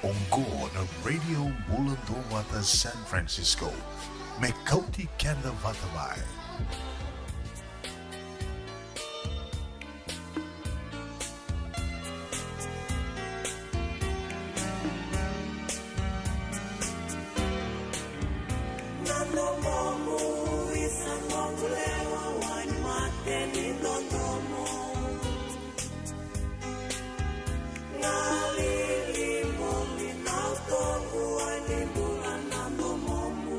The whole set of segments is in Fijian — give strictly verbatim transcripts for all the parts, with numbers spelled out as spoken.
Oqo na Radio Bula Duavata San Francisco, me kauti keda vata mai. Na domomu isa noqu lewa, wai ni mate ni dodomo. Galili moli na utoqu, wai ni bula na domomu.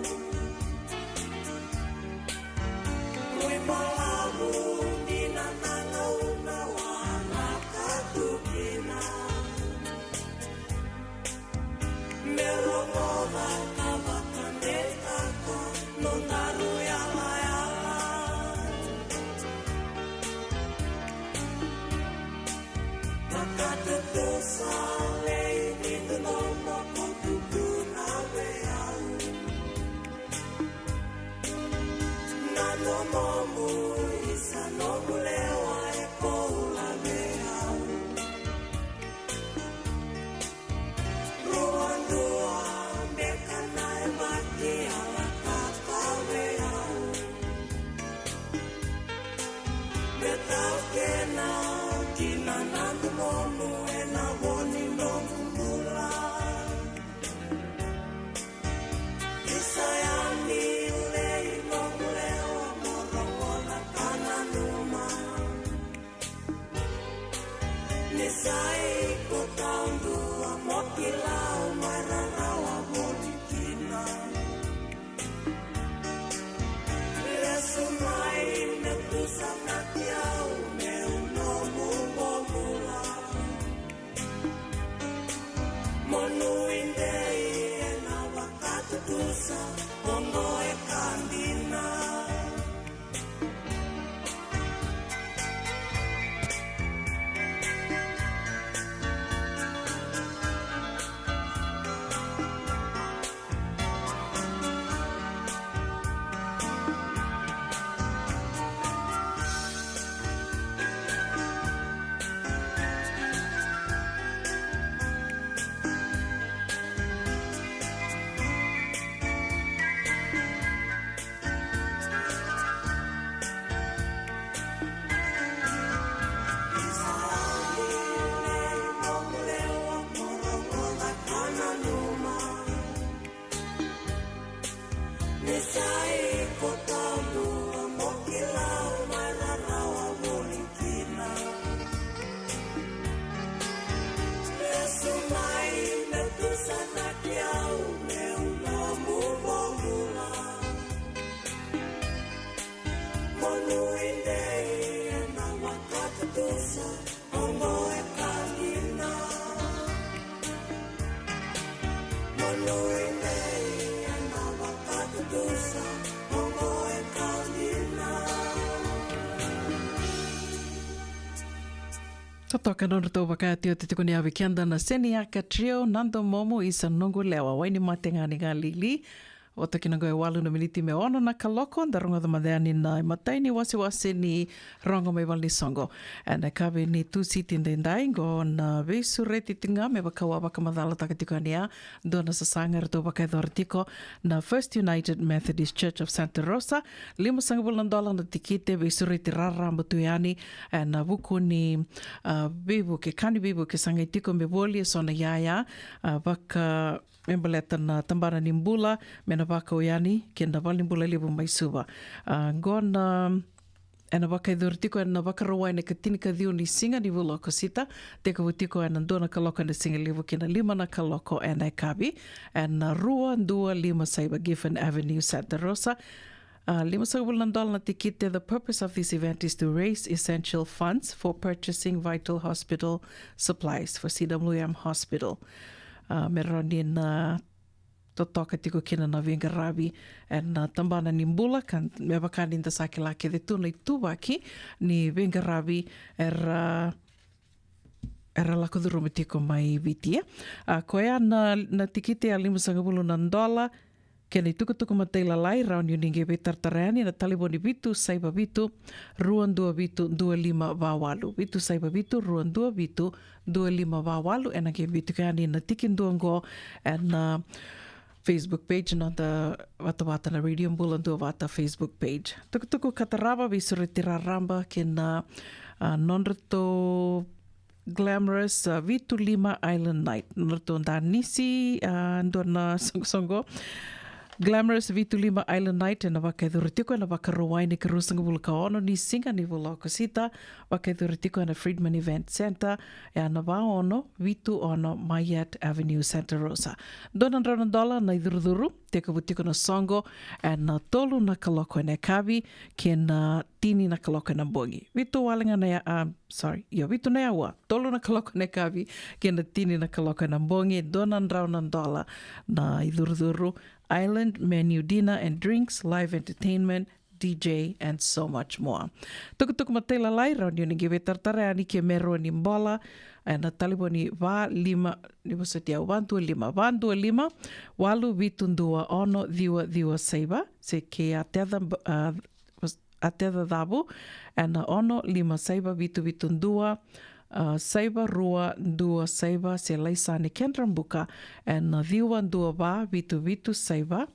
Mui balavu ni na gauna wa na katukina. Me rogoca ka vakadeitaka nodaru yalayala. Vakatutusa lei ni dodomo ko tukuna vei au. Na domomu isa noqu lewa e koula vei au. Rua dua beka na yabaki a lako vei au. Me taukena kina na domomu ena vo ni noqu bula. Isa yani lei noqu lewa, mo rogoca ka nanuma. Ni sa iko taudua, mo kila au mai rarawa voli kina. Lesu mai me tusanaki au meu nomu bobula. Mo nuidei ena vakatutusa, oqo e ka dina. Ni sa iko taudua, mo kila au mai rarawa voli kina. Lesu mai me tusanaki au meu nomu bobula. Mo nuidei ena vakatutusa, oqo e ka dina. Mo nuidei ena vakatutusa, oqo e ka dina. Totoka na nodratou vakaotioti tiko ni yavi keda na Seniaka Trio, na domomu isa noqu lewa, wai ni mate ga ni galili. Vata kina qo e walu na miniti me ono na kaloko, da rogoca mada yani na imatai ni wasewase ni rogo mai valenisoqo. Ena yakavi ni Tusiti edaidai qo na veisureti tiko ga me vaka au a vakamacalataka tiko yani, a dua na sasaga eratou vakayacora tiko na First United Methodist Church of Santa Rosa. Limasagavulu na dola na tikite, veisureti raraba tu yani ena vuku ni, a, veivuke, ka ni veivuke sa qai tiko me voli eso na iyaya, a, vaka me baleta na tabana ni bula me na vakau yani kei na valenibula levu mai Suva. A, qo na, ena vakayacori tiko ena Vakarauwai na ikatinikaciwa ni siga ni vula o Okosita, tekivu tiko ena dua na kaloko ena sigalevu ki na lima na kaloko ena yakavi, ena rua dua lima saiva Giffen Avenue, Santa Rosa. A, limasagavulu na dola na tikite. The purpose of this event is to raise essential funds for purchasing vital hospital supplies for C W M Hospital. A, me rawa ni na totoka tiko kina na veiqaravi ena tabana ni bula, ka me vaka ni da sa kila kece tu na ituvaki ni veiqaravi era, era lako curuma tiko mai Viti. A, koya na, na tikite a limasagavulu na dola, kena itukutuku matailalai, rawa ni o ni qai veitaratara yani ena talevoni vitu saiva vitu, rua dua vitu, dua lima va walu. Vitu saiva vitu, rua dua vitu, dua lima va walu. Ena qai biu tiko yani na tikidua oqo ena Facebook page, noda vatavata na Radio Bula Duavata Facebook page. Tukutuku ka tarava, veisureti raraba kei na, a, nodratou glamorous, a, vitu lima Island Night. Nodratou danisi, a, dua na soqosoqo glamorous vitu lima Island Night ena vakayacori tiko ena Vakarauwai ni ikaruasagavulu ka ono ni siga ni vula o Okosita, vakayacori tiko ena Friedman Event Center, ena va ono vitu ono Mayette Avenue, Santa Rosa. Dua na drau na dola na icurucuru, tekivu tiko na soqo ena tolu na kaloko ena yakavi kei na tini na kaloko ena bogi. Vitu wale ga na ya, a, sorry, io, vitu na yaua, tolu na kaloko ena yakavi kei na tini na kaloko ena bogi. Dua na drau na dola na icurucuru, island menu, dinner and drinks, live entertainment, D J and so much more. Tukutuku matailalai, rawa ni o ni qai veitaratara yani ke me rawa ni bola ena talevoni va lima, ni vosoti au, va dua lima, va dua lima, walu vitu dua ono ciwa ciwa saiva, se ke a teca, a, a teca cavu ena ono lima saiva vitu vitu dua, a, saiva rua dua saiva, se lai sani kedra buka ena ciwa dua va vitu vitu saiva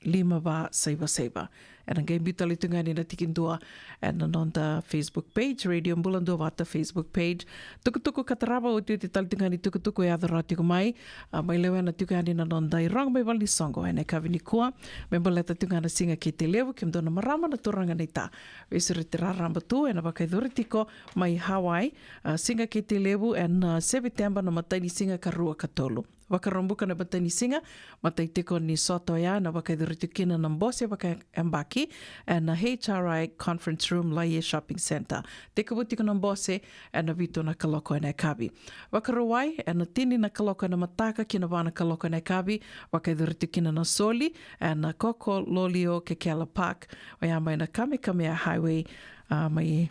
lima va saiva saiva. Ena qai biu tale tu ga yani na tikidua ena noda Facebook page, Radio Bula Duavata Facebook page. Tukutuku ka tarava, otioti tale tu ga yani tukutuku e yaco rawa tiko mai, a, mai lewena tiko yani na noda irogo mai valenisoqo ena yakavi nikua, me baleta tu ga na Siga Kei Tailevu. Kemudou na marama, na turaga, na ita, veisureti raraba tu ena vakayacori tiko mai Hawaii, a, Siga Kei Tailevu ena, a, Seviteba na matai ni siga, karua, katolu. Vakaraubuka na matai ni siga, matai tiko ni sota oya ena vakayacori tiko kina na bose vakayabaki ena H R I Conference Room, Laie Shopping Centre. Tekivu tiko na bose ena vitu na kaloko ena yakavi. Vakarauwai, ena tini na kaloko ena mataka ki na va na kaloko ena yakavi, vakayacori tiko kina na soli ena Koko Lolio Kekela Park, oya mai na Kamehameha Highway, a, mai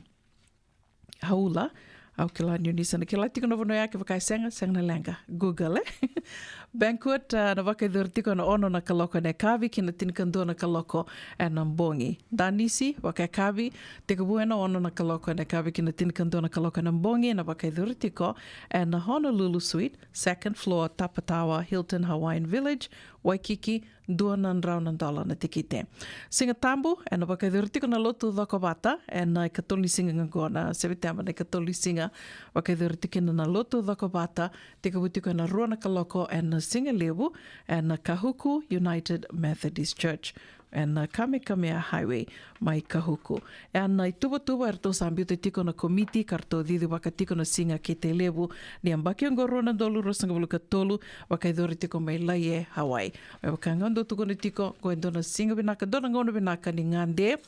Haula. Au kila ni o ni sa na kila tiko na vanua ya, kevaka e sega, sega na leqa, Google, e. Banquet, a, na vakayacori tiko ena ono na kaloko ena yakavi ki na tinikadua na kaloko ena bogi. Danisi vakayakavi, tekivu ena ono na kaloko ena yakavi ki na tinikadua na kaloko ena bogi, ena vakayacori tiko ena Honolulu Suite, second floor, Tapa Tower, Hilton Hawaiian Village, Waikiki, dua na drau na dola na tikite. Siga Tabu, ena vakayacori tiko na lotu cokovata ena ikatolu ni siga ga oqo, na Seviteba na ikatolu ni siga, vakayacori tiko kina na lotu cokovata, tekivu tiko ena rua na kaloko ena sigalevu ena Kahuku United Methodist Church, ena Kamehameha Highway mai Kahuku. Ena ituvatuva eratou sa biuta tiko na komiti ka ratou cicivaka tiko na Siga Kei Tailevu ni yabaki oqo rua na udolu ruasagavulu ka tolu, vakayacori tiko mai Laie, Hawaii. Me vaka ga dou tukuna tiko, oqo e dua na siga vinaka, dua na gauna vinaka ni gade.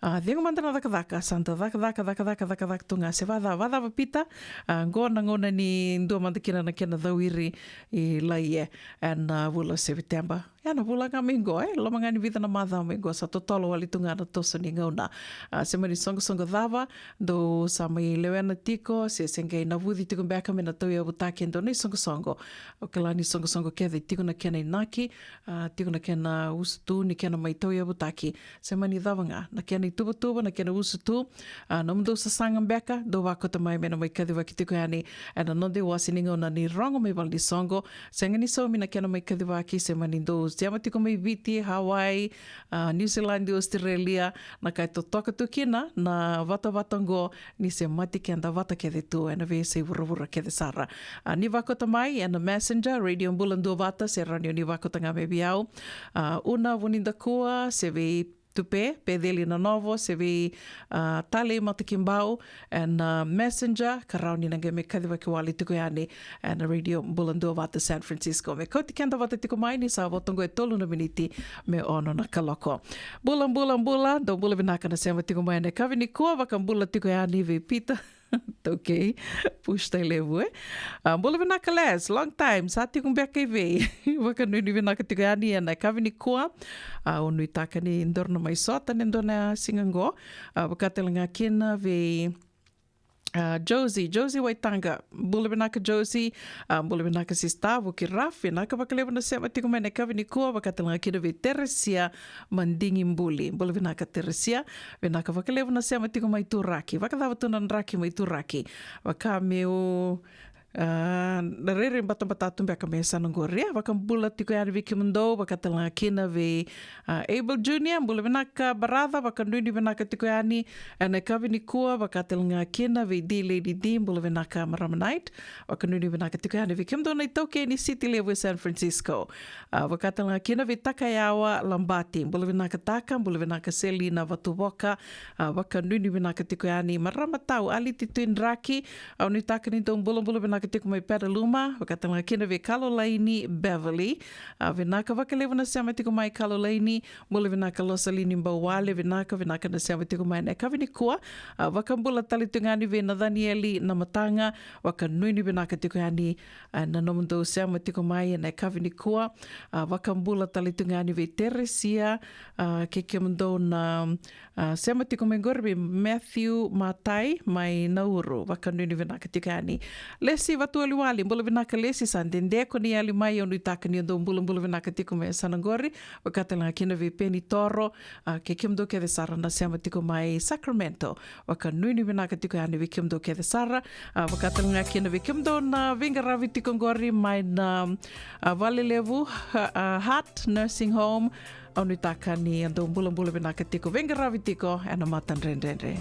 A, cegu mada na cakacaka, sa da cakacaka, cakacaka, cakacaka tu ga, se vacava, vacava, Pita? A, oqo na gauna ni dua mada kina na kena cawiri i Laie ena, a, vula o Seviteba. Ia, na vula ga mai oqo, e, loma ga ni vica na macawa mai oqo, sa totolo wale tu ga na toso ni gauna. A, se mani soqosoqo cava dou sa mai lewena tiko, se se qai navuci tiko beka me na tauyavutaki e dua na isoqosoqo. Au kila ni soqosoqo kece tiko na kena inaki, a, tiko na kena usutu ni kena mai tauyavutaki. Se mani cava ga na kena ituvatuva, na kena usutu, a, nomudou sasaga beka, dou vakauta mai me na mai kacivaki tiko yani ena noda iwase ni gauna ni rogo mai valenisoqo. Sega ni saumi na kena mai kacivaki, se mani dou sema tiko mai Viti, Hawaii, a, New Zealand, Australia, na ka e totoka tu kina na vatavata oqo, ni semati keda vata kece tu ena veiyasai vuravura kece sara. A, ni vakauta mai ena Messenger, Radio Bula Duavata, se rawa ni o ni vakauta ga mai vei au, a, Una Vunidakua, se vei Tupe Peceli Nanovo, se vei, a, Talei Matakibau, ena, a, Messenger, ka rawa ni na qai mai kacivaki wale tiko yani ena Radio Bula Duavata San Francisco. Me kauti keda vata tiko mai, ni sa vo tu oqo e tolu na miniti me ono na kaloko. Bula, bula, bula, dou bula vinaka na sema tiko mai ena yakavi nikua, vakabula tiko yani vei Pita. Taukei Push Tailevu, e. A, bula vinaka Les, long time, sa tiko beka i vei? Vakanuinui vinaka tiko yani ena yakavi nikua. A, au nuitaka ni daru na mai sota ena dua na siga oqo. A, vaka tale ga kina vei A, Josie, Josie Waitaqa, bula vinaka Josie. A, bula vinaka sista Vuki Raf, vinaka vakalevu na sema tiko mai na yakavi nikua, vakatalega kina vei Teresia Madigibuli. Bula vinaka Teresia, vinaka vakalevu na sema tiko mai Turaki. Vakacava tu na draki mai Turaki? Vaka meu, a, na rairai batabata tu beka me sa na qori. Vakabula tiko yani vei kemudou, vakatalega kina vei A, Abel Junior, bula vinaka baraca, vakanuinui vinaka tiko yani ena yakavi nikua, vakatalega kina vei D Lady D, bula vinaka marama Knight, vakanuinui vinaka tiko yani vei kemudou na itaukei ni siti levu e San Francisco. A, vakatalega kina vei Takayawa Labati, bula vinaka Taka, bula vinaka Selina Vatuvoka, a, vakanuinui vinaka tiko yani marama tau Aliti Tuidraki, au nuitaka ni dou bulabula vinaka tiko mai Petaluma, vakatalega kina vei Kalolaini Beverly, A, vinaka vakalevu na sema tiko mai Kalolaini, bula vinaka Losalini Bauwale, vinaka, vinaka na sema tiko mai na yakavi nikua. A, vakabula tale tu ga yani vei Nacanieli Namataga, vakanuinui vinaka tiko yani, a, na nomudou sema tiko mai na yakavi nikua. A, vakabula tale tu ga yani vei Teresia, a, kei kemudou na A, sema tiko mai qori vei Matthew Matai mai Nauru, vakanuinui vinaka tiko yani. Lesi Vatuwaliwali, bula vinaka Lesi, sa dede ko ni yali mai, au nuitaka ni o dou bulabula vinaka tiko mai sa na qori, vakatalega kina vei Peni Toro, a, kei kemudou kece sara na sema tiko mai Sacramento, vakanuinui vinaka tiko yani vei kemudou kece sara, a, vakatalega kina vei kemudou na veiqaravi tiko qori mai na, a, valelevu, a, a, Heart Nursing Home, Au nuitaka ni a dou bulabula vinaka tiko, veiqaravi tiko ena matadredredre.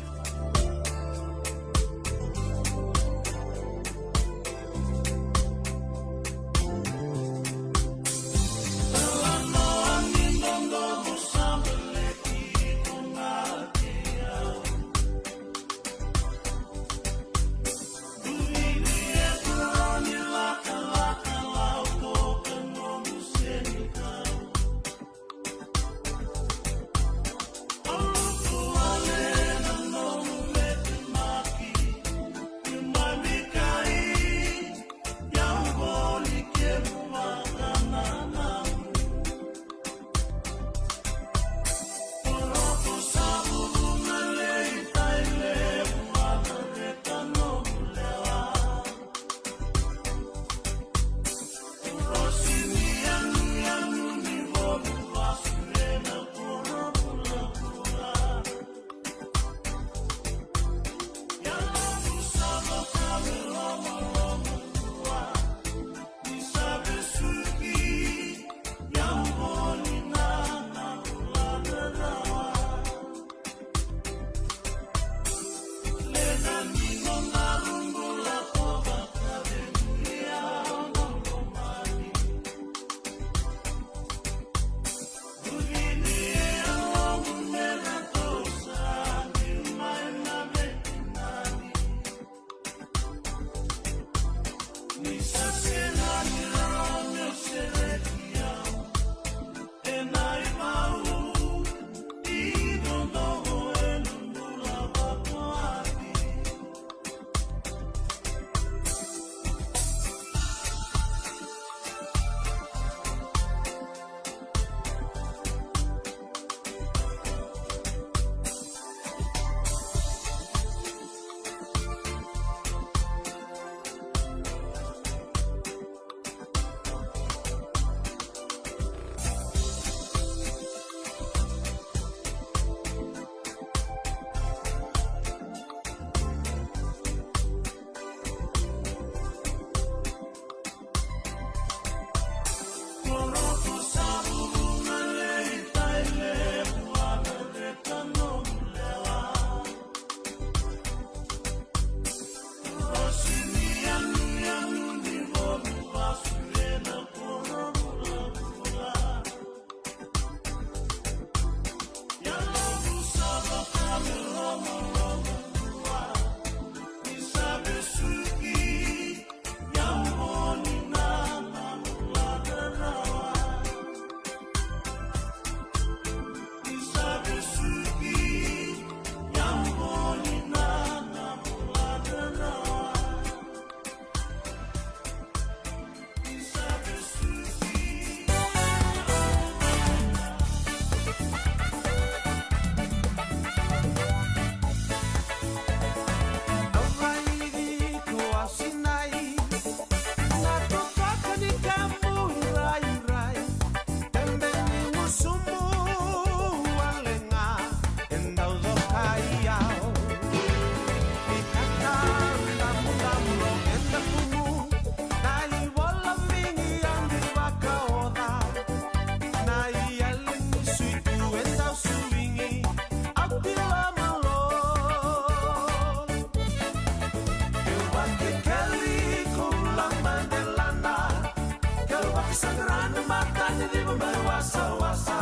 Sagrada Marta ni civa mai wasawasa.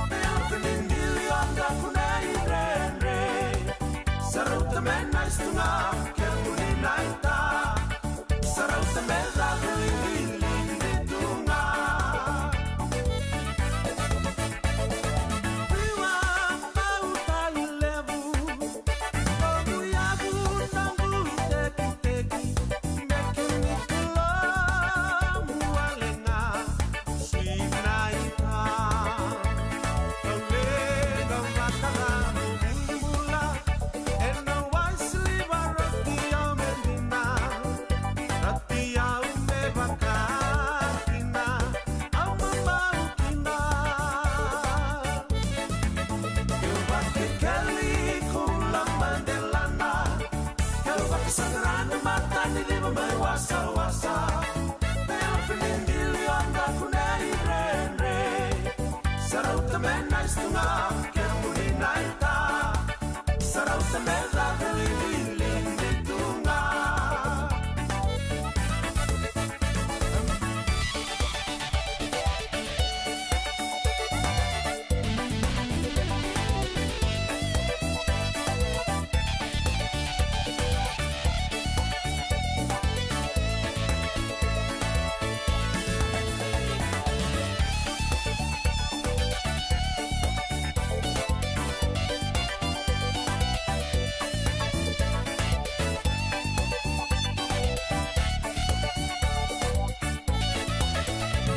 Me lako ni dili o daku na idredre. Sa rauta me na istuga kemuni na ita. Sa rauta me caka lilili ni tuga. Viwa bau tali levu. Noqu yavu, noqu tekiteki, me kemuni kalougata wale ga. Sinaita, au leqa vakacaca noqu bula, ena waisili varoti au me dina, rati au me vaka kina, au mamau kina. Keu vakekeli kou lama delana. Keu vakasagarana mata ni civa mai wasawasa. Me lako ni dili o daku na idredre. Sa rauta me na istuga kemuni na ita. Sa rauta me caka lilili ni tuga.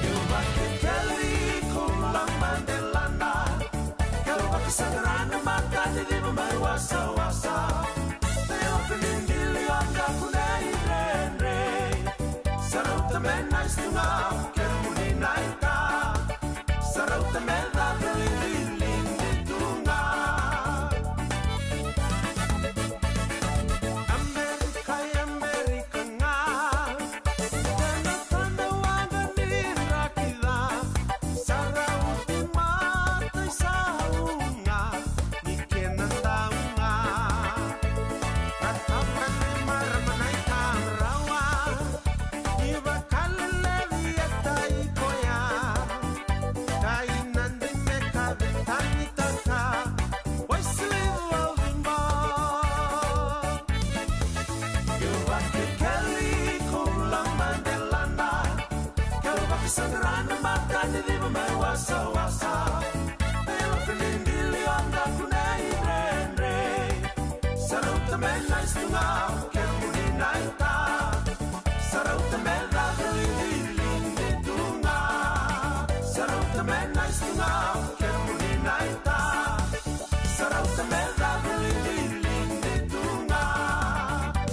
Keu vakekeli kou lama delana. Keu vakasagarana mata ni civa mai wasawasa. Me lako ni dili o daku na idredre. Sa rauta me na istuga kemuni na ita. Sa rauta me caka lilili ni tuga. Amerika, Amerika ga. Tena tana waqa ni draki ca. Sa rauti matai sauga ni kena dauga. Ka tauka ni marama na ita rawa. Ni vakaleleci e tai koya. Kai Nadi me ka vetanitaka. Waisili Vaucibo. Keu vakekeli kou lama delana. Keu vakasagarana mata ni civa mai wasawasa. Me lako ni dili o daku na idredre. Sa rauta me na istuga kemuni na ita. Sa rauta me caka lilili ni tuga. Sa rauta me na istuga kemuni na ita. Sa rauta me caka lilili ni tuga.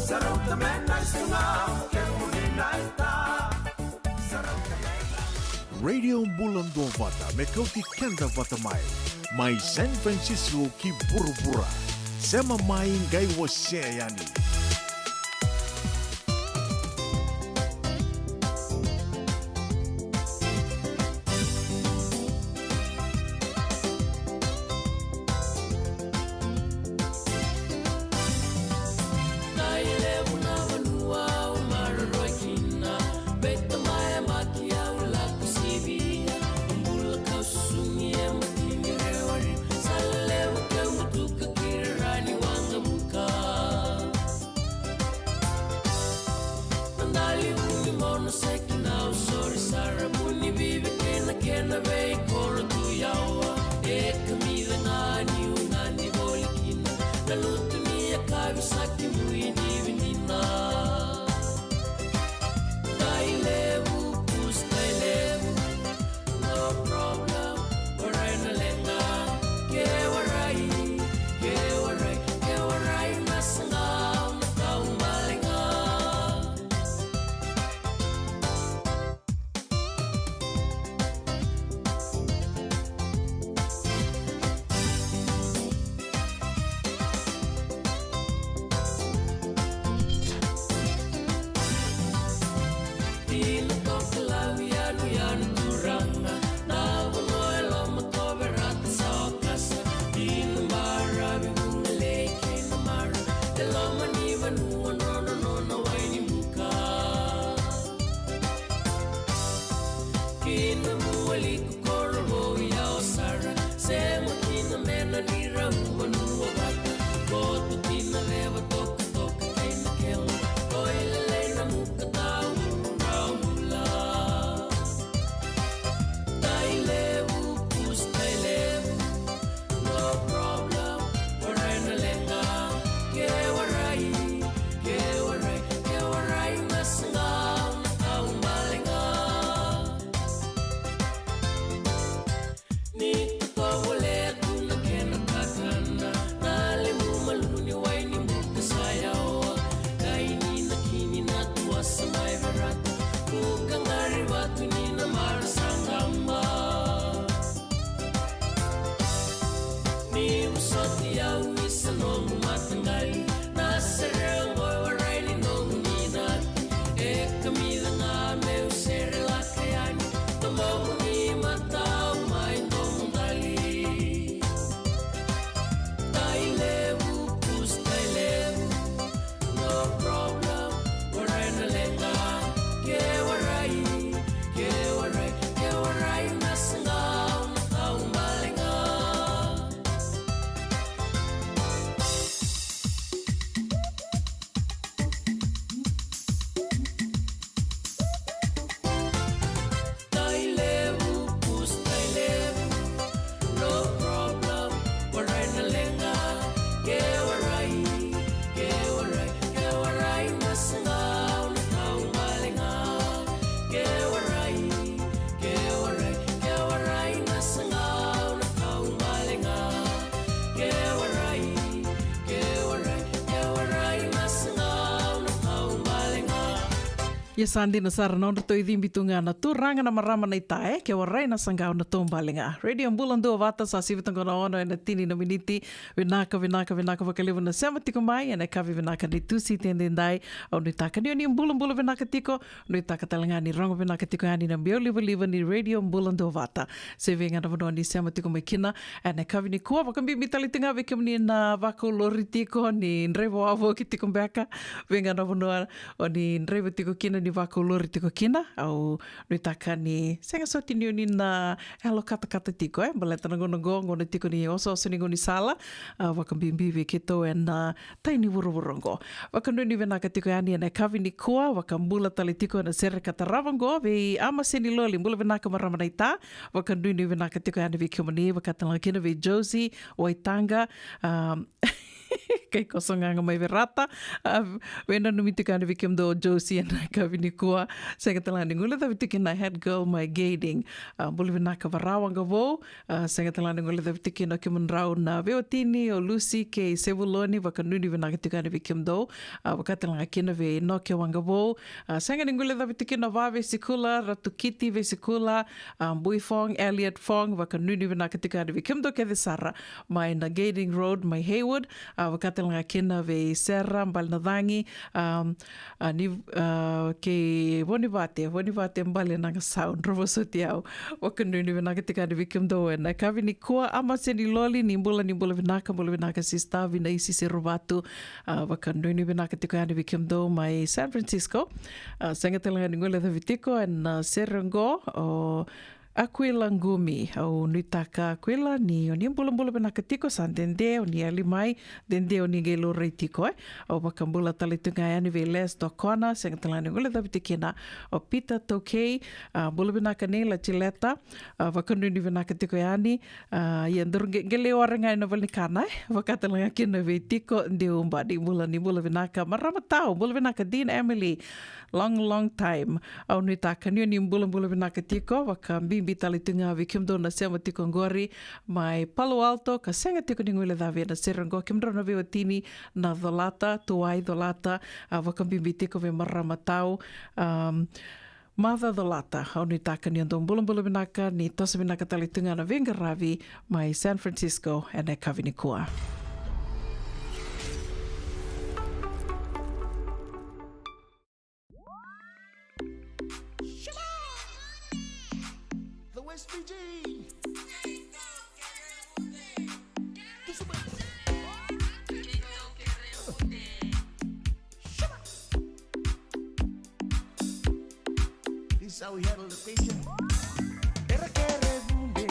Sa rauta me na istuga kemuni na ita. Sa rauta me caka. Radio Bula Duavata me kauti keda vata mai. Mai San Francisco ki vuravura. Sema mai qai wasea yani. Kai levu na vanua au maroroya kina. Beta mai yabaki au lako sivia. Bula ka susumi e matini rewari. Sa levu keu butuka kira rani waqa muka. Ia sa dina sara na nodratou icibi tu ga na turaga na marama na ita, e, ke warai na saqau na taubale ga. Radio Bula Duavata, sa sivi toka na ono ena tini na miniti. Vinaka, vinaka, vinaka vakalevu na sema tiko mai ena yakavi vinaka ni Tusiti edaidai. Au nuitaka ni o ni bulabula vinaka tiko, nuitaka tale ga ni rogo vinaka tiko yani na biau livaliva ni Radio Bula Duavata. Se vei ga na vanua ni sema tiko mai kina ena yakavi nikua, vakabibi tale tiko ga vei kemuni na vakaulori tiko ni draiva wavoki tiko beka. Vei ga na vanua o ni draiva tiko kina, ni vakaulori tiko kina, au nuitaka ni sega soti ni o ni na yalo katakata tiko, e, baleta na gauna qo, gauna tiko ni osooso ni gaunisala, a, vakabibi vei keitou ena tai ni vuravura qo. Vakanuinui vinaka tiko yani ena yakavi nikua, vakabula tale tiko ena sere ka tarava qo vei Ama Seniloli, bula vinaka marama na ita. Vakanuinui vinaka tiko yani vei kemuni, vaka tale ga kina vei Josie Waitaqa, a, kai Koso Gaga mai Verata. A, veinanumi tiko yani vei kemudou o Josie ena yakavi nikua. Sega tale ga ni guilecavi tiko kina na head girl mai Gaining. A, bula vinaka Varawa Qavou. A, sega tale ga ni guilecavi tiko kina o kemudrau na veiwatini o Lucy kei Sevuloni, vakanuinui vinaka tiko yani vei kemudou. A, vaka tale ga kina vei Noke Waqavou. A, sega ni guilecavi tiko kina o Va Veisikula, Ratu Kiti Veisikula, a, Bui Fong, Elliot Fong, vakanuinui vinaka tiko yani vei kemudou kece sara mai na Gaining Road mai Heywood. A, vaka tale ga kina vei Sera Balenacagi, a, a, ni, a, kei Vonivate, Vonivate Balenagasau, drau vosoti au. Vakanuinui vinaka tiko yani vei kemudou ena yakavi nikua. Ama Seniloli, ni bula, ni bula vinaka, bula vinaka sista, Vinaisi Seruvatu. A, vakanuinui vinaka tiko yani vei kemudou mai San Francisco. A, sega tale ga ni guilecavi tiko ena, a, sere qo o Aquila Qumi. Au nuitaka Aquila ni o ni bulabula vinaka tiko, sa dede o ni yali mai, dede o ni qai laurai tiko, e. Au vakabula tale tu ga yani vei Les Dokona, sega tale ga ni guilecavi tiko kina o Peter Tokei. A, bula vinaka Neila Jileta. A, vakanuinui vinaka tiko yani. A, ia daru qe, qele wara ga ena valenikana, e. Vaka tale ga kina vei Tiko Deuba, ni bula, ni bula vinaka marama tau, bula vinaka Dean Emily. Long, long time. Au nuitaka ni o ni bulabula vinaka tiko, vakabibi tale tu ga vei kemudou na sema tiko qori mai Palo Alto, ka sega tiko ni guilecavi ena sere qo, kemudrau na veiwatini na Colata, Tuwai Colata, a, vakabibi tiko vei marama tau, a, Maca Colata. Au nuitaka ni o dou bulabula vinaka, ni toso vinaka tale tu ga na veiqaravi mai San Francisco ena yakavi nikua. The West Fiji. This is how we handle the patient. Era kere vunde,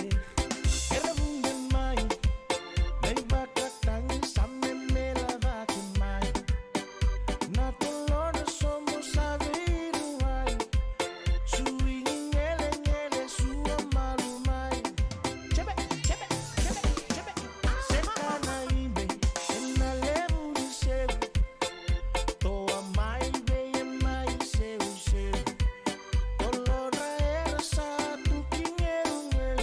era vunde mai. Na ivakatagi sa memela vaki mai. Na tolona sobo sa veiruwai. Suigi ngelegele sua malu mai. Jebe, jebe, jebe, jebe. Seka na ibe, ena levu ni sevu. Toa mai vei e mai seusevu. Tolona era sa tuki ngerugeru.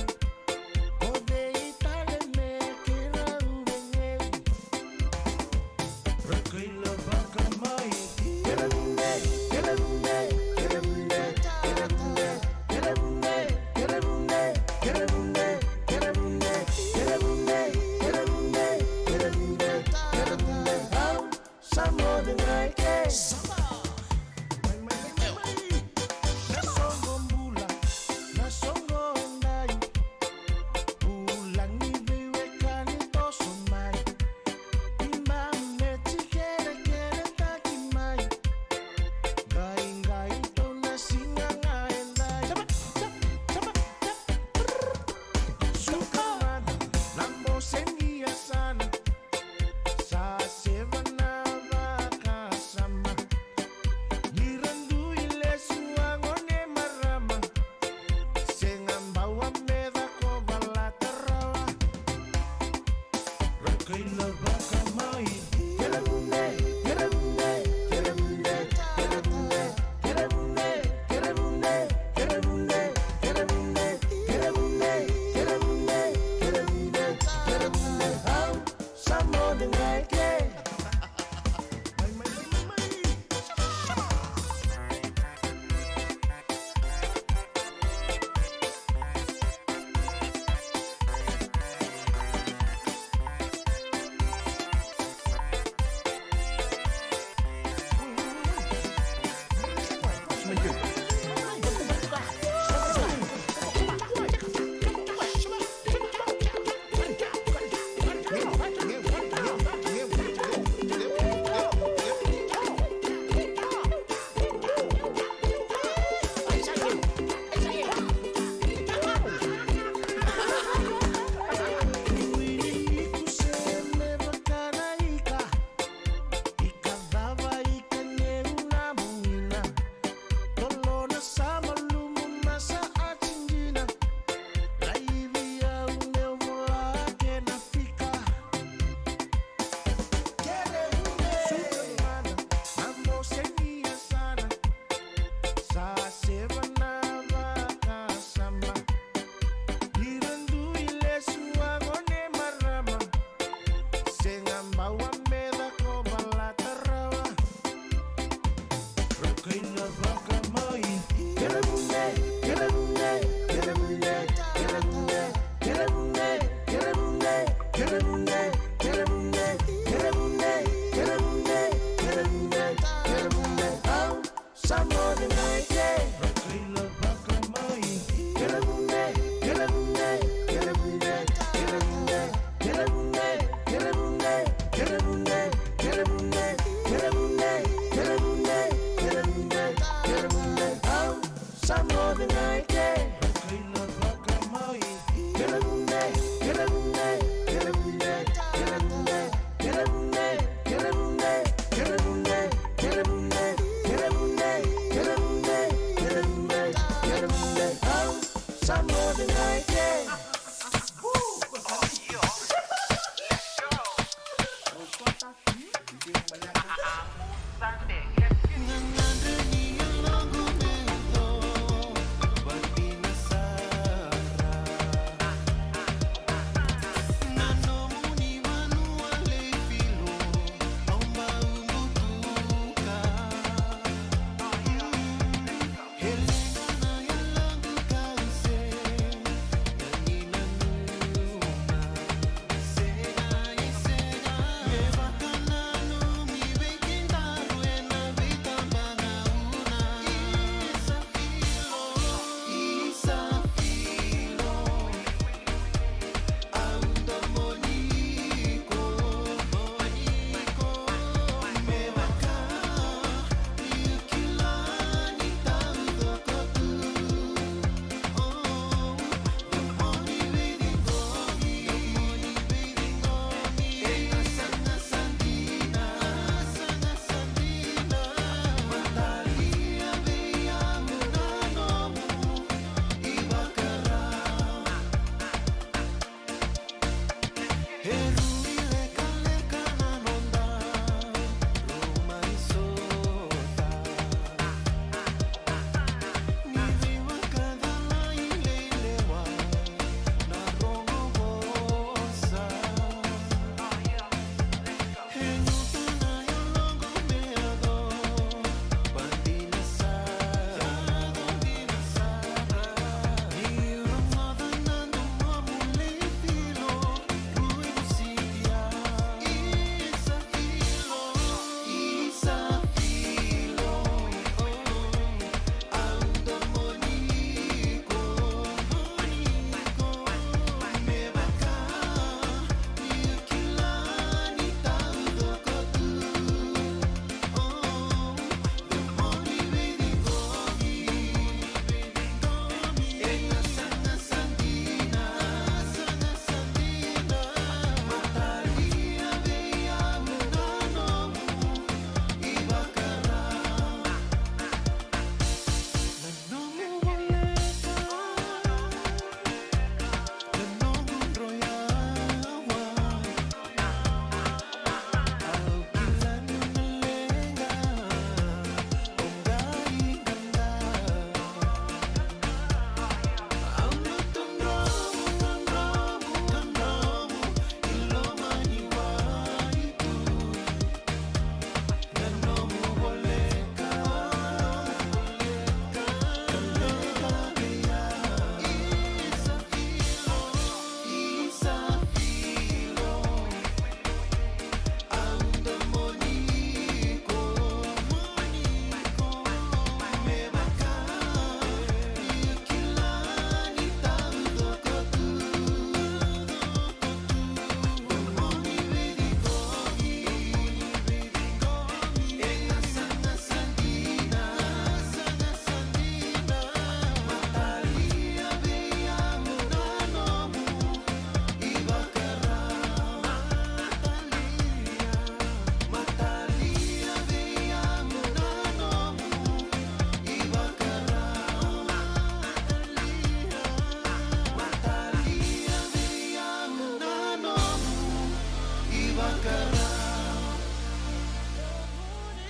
Time of the night, yeah.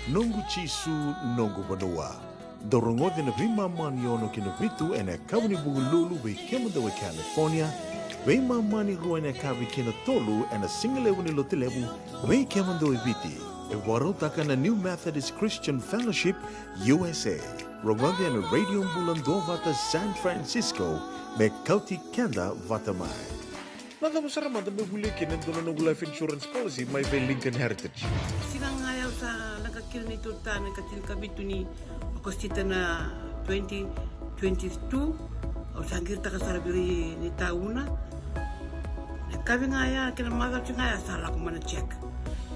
Noqu Jisu, noqu vanua. Dou rogoci na veimama ni ono ki na vitu ena yakavi ni Vukelulu vei kemudou e California, veimama ni rua ena yakavi ki na tolu ena sigalevu ni Lotulevu vei kemudou e Viti. E vakarautaka na New Methodist Christian Fellowship U S A. Rogoci ena Radio Bula Duavata San Francisco me kauti keda vata mai. Na cava sara mada me volia kina e dua na noqu life insurance policy mai vei Lincoln Heritage? Siga ga ya au sa leqa kina neitou ta na ikatinikavitu ni Okosita na twenty twenty-two, au sa qiritaka sara vei ira ni tauna. Na yakavi ga ya kei na macawa ga ya sa lako mai na check.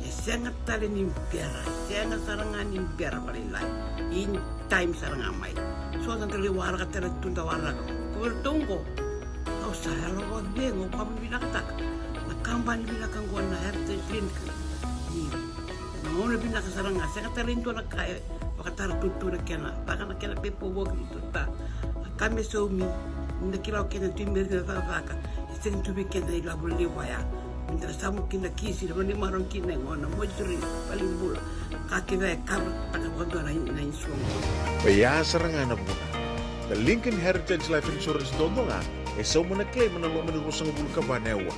E sega tale ni bera, e sega sara ga ni bera vakalailai. In time sara ga mai. So da qai waraka tale tu da waraka. Ko vei ratou oqo, au sa yalo vakacegu, au vakavinavinakataka na kabani vinaka oqo na Heritage Link. Ni na gauna vinaka sara ga, sega tale ni dua na ka e vakatara tutu na kena, vaka na kena paperwork ni tuta. Na ka me saumi, Ni da kila o keda tu i bera ni da cakacaka, e sega tu vei keda na ilavo levu vaya. Ni da samu kina kisi, na vanua e marau kina e gona, moituri, valenibula, ka kece e kava, ka vakadua na, na insurance. Oya sara ga na vuna. Na Lincoln Heritage Life Insurance duadua ga e sauma na claim ena loma ni ruasagavulu ka va na aua.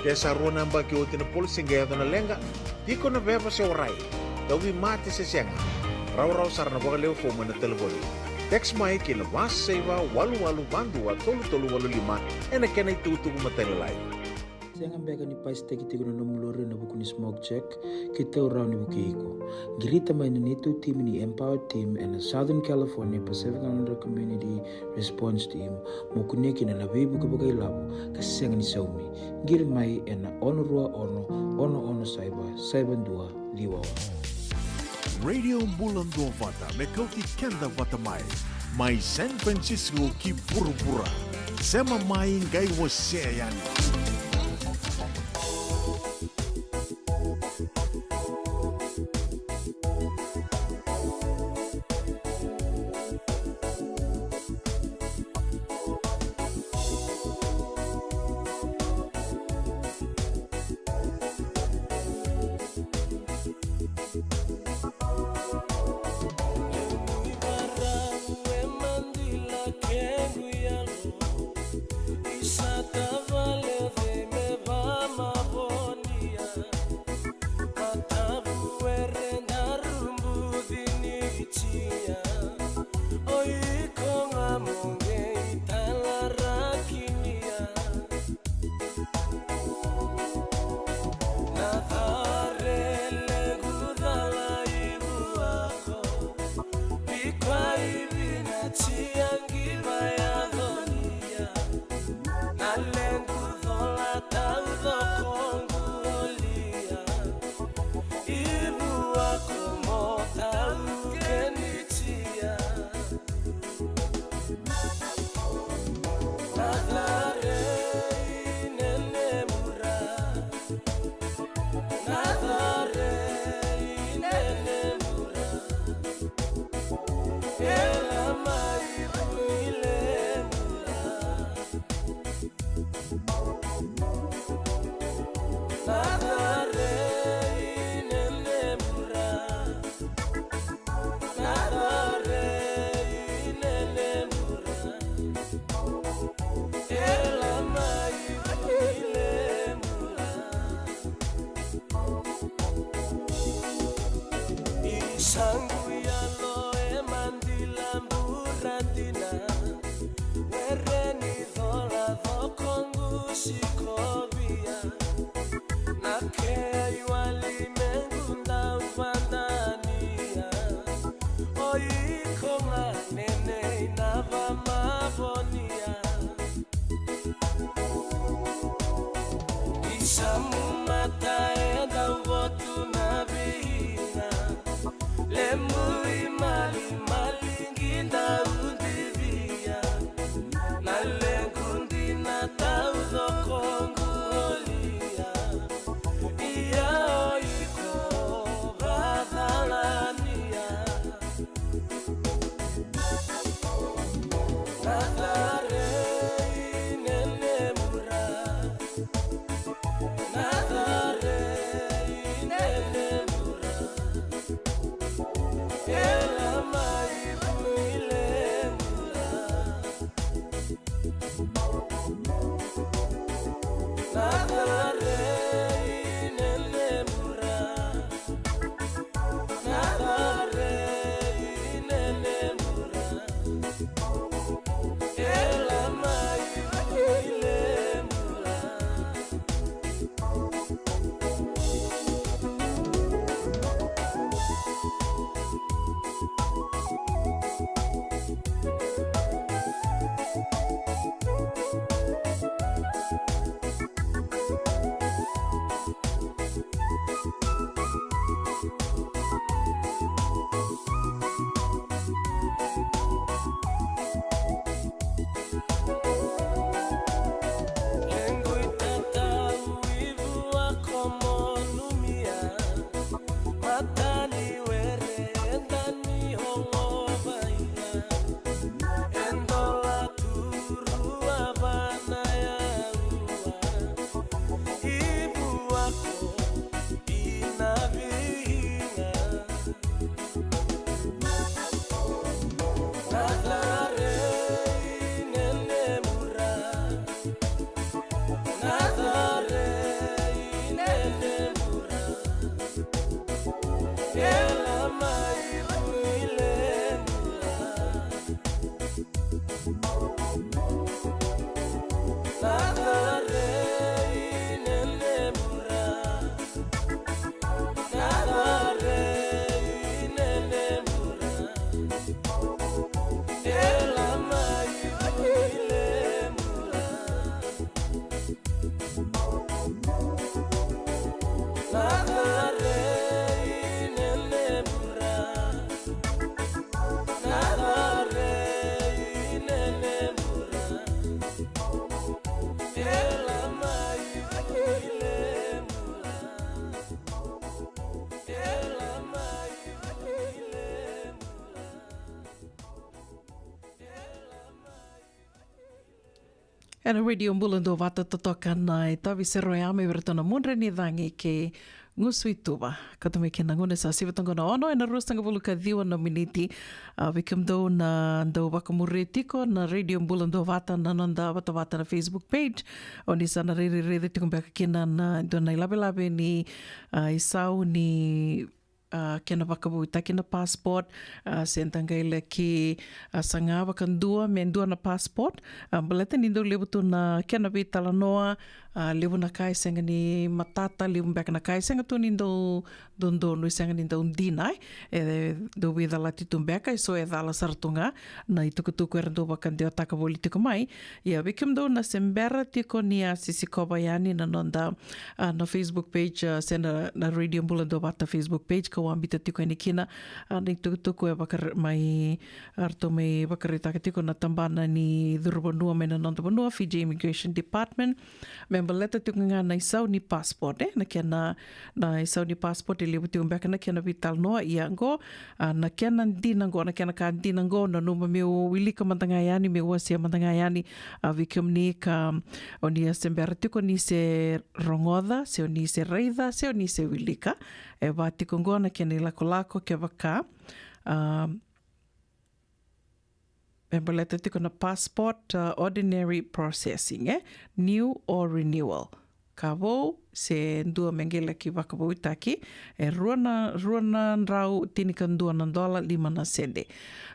Ke sa rua na yabaki oti na policy qai yaco na leqa, tiko na veva se warai, tauvimate se sega, rawarawa sara na vakalewe fomu ena talevoni. Text mai ki na va saiva walu walu va dua tolu tolu walu lima ena kena itukutuku matailalai. Sega beka ni pasitaki tiko na nomu lori ena vuku ni smoke check? Keitou rawa ni vukei iko. Qirita mai na neitou timi ni Empower Team ena Southern California Pacific Islander Community Response Team mo kunea kina na veivuke vakailavo ka sega ni saumi. Qiri mai ena ono rua ono, ono ono saiva, saiva dua ciwa ono. Radio Bula Duavata me kauti keda vata mai, mai San Francisco ki vuravura. Sema mai qai wasea yani. Ena Radio Bula Duavata totoka na itavi sere ya mai vei iratou na Mudre ni Cagi kei Gusu i Tuva. Kauta mai kina na gauna sa sivi toka na ono ena ruasagavulu ka ciwa na miniti. A, vei kemudou na dau vakamuria tiko na Radio Bula Duavata na noda vatavata na Facebook page. O ni sa na rairai raica tiko beka kina na dua na ilavelave ni, a, isau ni, a, kena vakavoutaki na passport, a, se da qai laki, a, saga vakadua me dua na passport. A, baleta ni dau levu tu na kena veitalanoa, a, levu na ka e sega ni matata, levu beka na ka e sega tu ni dau dodonu, e sega ni dau dina, e, e dau veicalati tu beka, e so e cala sara tu ga na itukutuku era dau vakadewataka voli tiko mai. Ia vei kemudou na se bera tiko ni a sisikova yani na noda, a, na Facebook page, a, se na, na Radio Bula Duavata Facebook page, kau a biuta tiko yani kina, a, na itukutuku e vakare-, mai, a, ratou mai vakaraitaka tiko na tabana ni curu vanua mai na noda vanua, Fiji Immigration Department. Me baleta tiko ga na isau ni passport, e, na kena, na isau ni passport e levu tiko beka na kena veitalanoa, ia qo, a, na kena dina qo, na kena ka dina qo, nanuma meu wilika mada ga yani, meu wasea mada ga yani, a, vei kemuni ka o ni a se bera tiko ni se rogoca, se o ni se raica, se o ni se wilika. E va tiko qo na kena ilakolako kevaka, a, me baleta tiko na passport, a, ordinary processing, e? New or renewal. Ka vou, se dua me qai laki vakavoutaki, e rua na, rua na drau tinikadua na dola lima na sede.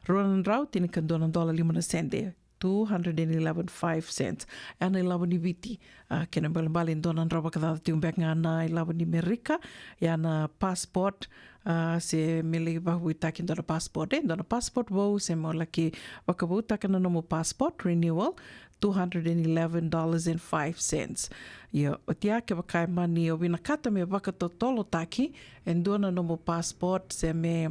Rua na drau tinikadua na dola lima na sede. Two hundred and eleven five cents. Ia na ilavo ni Viti. A, kena ibalebale e dua na drau vakacaca tiko beka ga na ilavo ni Merika. Ia na passport, a, se me lai vakavoutaki dua na passport, e, dua na passport vou, se mo laki vakavoutaka na nomu passport renewal, two hundred and eleven dollars and five cents. Ia, oti ya kevaka e mani o vinakata me vakatotolotaki e dua na nomu passport, se me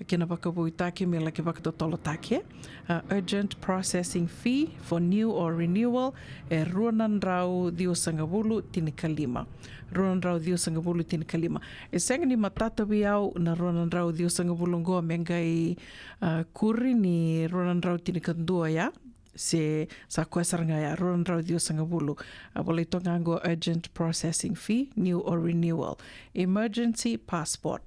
kena vakavoutaki me laki vakatotolotaki, e. A, urgent processing fee for new or renewal, e rua na drau ciwasagavulu tinikalima. Rua na drau ciwasagavulu tinikalima. E sega ni matata vei au na rua na drau ciwasagavulu qo me qai, a, kuri ni rua na drau tinikadua ya, se sa koya sara ga ya, rua na drau ciwasagavulu. A, volai toka ga qo urgent processing fee, new or renewal. Emergency passport.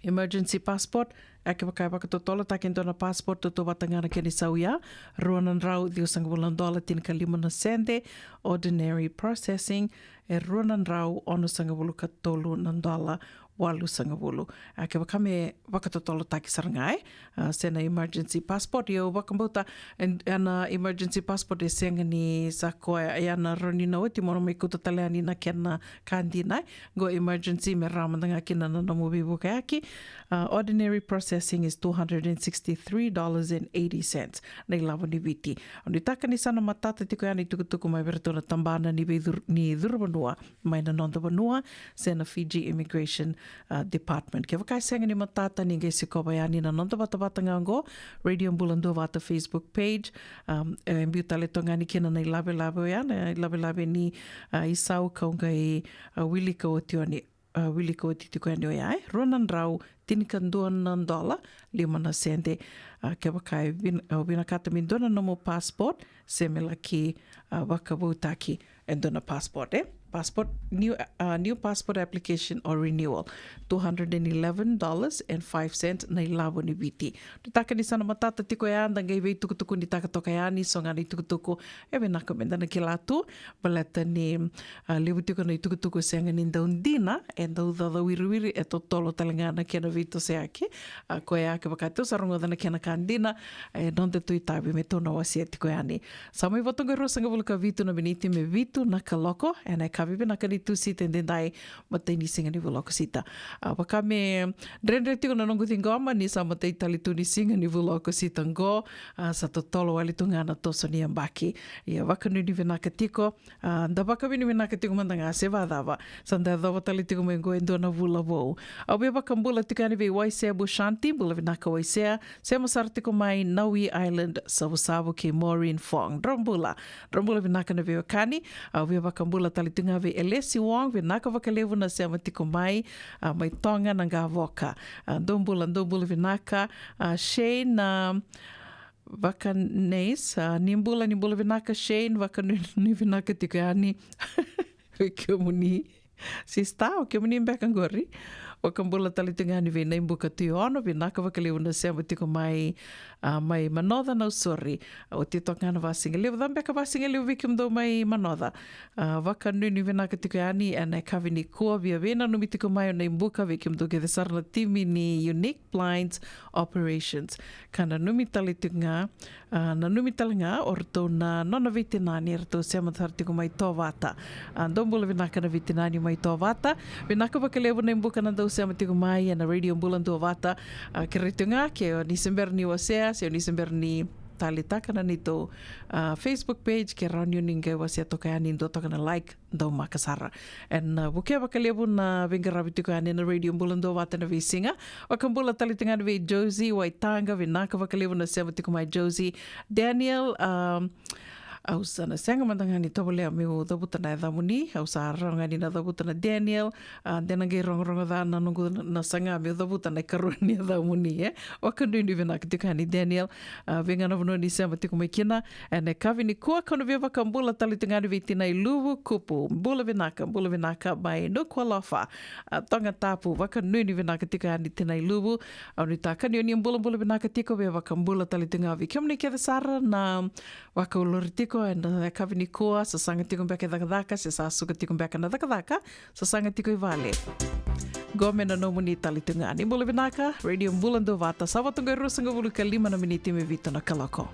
Emergency passport, a, kevaka e vakatotolotaki e dua na passport, tautauvata ga na kena isau ya, rua na drau ciwasagavulu na dola tinikalima na sede, ordinary processing, e rua na drau onosagavulu ka tolu na dola walusagavulu. A, kevaka me vakatotolotaki sara ga, e, a, se na emergency passport, ia au vakabauta, e, ena emergency passport e sega ni sa koya, ia na rawa ni na oti mo na mai kauta tale yani na kena ka dina, e. Qo emergency me rawa mada ga kina na nomu veivukayaki. A, ordinary processing is two hundred and sixty-three dollars and eighty cents. Na ilavo ni Viti. Au nuitaka ni sa na matata tiko yani itukutuku mai vei iratou na tabana ni veicuru-, ni curu vanua mai na noda vanua, se na Fiji Immigration, a, Department. Kevaka e sega ni matata, ni qai sikova yani na noda vatavata ga qo, Radio Bula Duavata Facebook page, um, e biu tale toka yani kina na ilavelave oya, na ilavelave ni, a, isau kau qai, a, wilika oti oni, a, wilika oti tiko yani oya, e, rua na drau tinikadua na dola lima na sede. A, kevaka e vin-, a, vinakata me dua na nomu passport, se me laki, a, vakavoutaki e dua na passport, e. passport, new, uh, new passport application or renewal, two hundred and eleven dollars and five cents na ilavo ni Viti. Nuitaka ni sa na matata tiko ya, da qai veitukutukunitaka toka yani so ga na itukutuku e vinaka meda na kila tu, baleta ni, uh, levu tiko na itukutuku sega ni dau dina, e dau caucau wiriwiri, e totolo tale ga na kena veitosoyaki. A, koya kevaka tou sa rogoca na kena ka dina, e noda tu itavi me tou na wasea tiko yani. Sa mai vo toka e ruasagavulu ka vitu na miniti me vitu na kaloko ena yakavi vinaka ni Tusita edaidai, matai ni siga ni vula o Okosita. A, vaka me dredre tiko na noqu ciqoma ni sa matai tale tu ni siga ni vula o Okosita qo, a, sa totolo wale tu ga na toso ni yabaki. Ia vakanuinui vinaka tiko, a, da vakavinavinaka tiko mada ga se vacava, sa da yacova tale tiko mai qo e dua na vula vou. Au via vakabula tiko yani vei Waisea Bushanti, bula vinaka Waisea, sema sara tiko mai Nawi Island, Savusavu kei Maureen Fong. Dra bula, dra bula vinaka na veiwekani. Au via vakabula tale tiko ga vei Elesi Wong, vinaka vakalevu na sema tiko mai, a, mai Toga na Qavoka. A, dou bula, dou bula vinaka, a, Shane, a, Vakaneis, a, ni bula, ni bula vinaka Shane, vakanuinui vinaka tiko yani vei kemuni. Sista, o kemuni beka qori. Vakabula tale tiko yani vei Naibuka Tuiono, vinaka vakalevu na sema tiko mai, a, mai Manoca, Nausori. A, oti toka ga na vasigalevu, ca beka vasigalevu vei kemudou mai Manoca. A, vakanuinui vinaka tiko yani ena yakavi nikua, via veinanumi tiko mai o Naibuka vei kemudou kece sara na timi ni Unique Blinds Operations. Ka nanumi tale tiko ga, a, nanumi tale ga o ratou na nona veitinani, eratou sema sara tiko mai Tovata. A, dou bula vinaka na veitinani mai Tovata. Vinaka vakalevu Naibuka na dau sema tiko mai ena Radio Bula Duavata. A, kerei tiko ga ke o ni se bera ni wasea, se o ni se bera ni talitaka na neitou, a, Facebook page, ke rawa ni o ni qai wasea toka yani, dua toka na like, dau maka sara. Ena, a, vukea vakalevu na veiqaravi tiko yani ena Radio Bula Duavata na veisiga. Vakabula tale tiko ga yani vei Josie Waitaqa, vinaka vakalevu na sema tiko mai Josie. Daniel, a, au sa na sega mada ga ni tovolea meu cavuta na yacamuni, au sa rawa ga ni na cavuta na Daniel, a, de na qai rogorogo ca na noqu na saga meu cavuta na ikarua ni yacamuni, e. Vakanuinui vinaka tiko yani Daniel, a, vei ga na vanua ni sema tiko mai kina. Ena yakavi nikua kau na via vakabula tale tiko ga yani vei Tinailuvu Kupu, bula vinaka, bula vinaka mai Nuku'alofa, a, Tongatapu, vakanuinui vinaka tiko yani Tinailuvu. Au nuitaka ni o ni bulabula vinaka tiko, via vakabula tale tiko ga vei kemuni kece sara na vakaulori tiko ena yakavi nikua, sasaga tiko beka e cakacaka, se sa suka tiko beka na cakacaka, sasaga tiko i vale. Qo me na nomuni tale tiko ga. Ni bula vinaka, Radio Bula Duavata, sa vo toka e ruasagavulu ka lima na miniti me vitu na kaloko.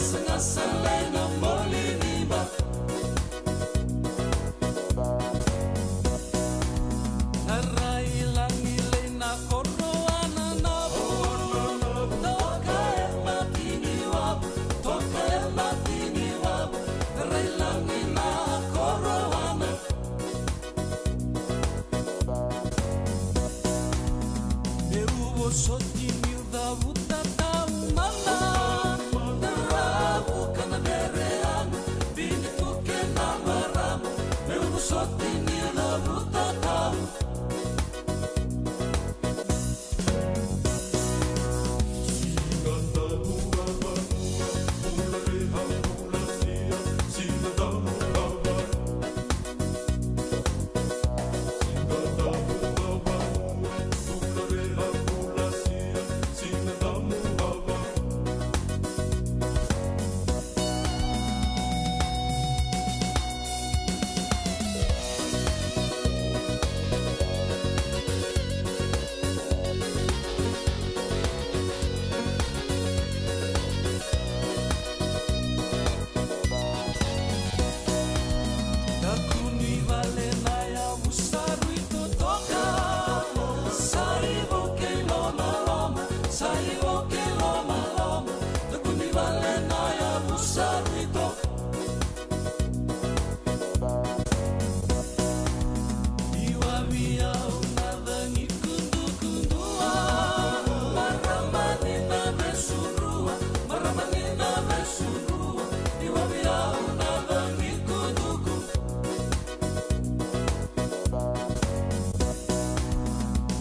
Sagasala ena moli ni ba. Na rai lagi lai na koroana na vua. Toka e mati ni wavu, toka e mati ni wavu. Na rai lagi na koroana. Meu vosoti niu cavuta tau mana, na ravu ka na vereana, vini tu kei na marama, meu vosoti niu cavuta tau. Takunivale na yavu sa rui totoka, sa ivo kei lomaloma, sa ivo kei lomaloma. Takunivale na yavu sa rui toka. Iwavi au na cagi kudukudua, marama ni na vesurua, marama ni na vesurua. Iwavi au na cagi kuduku.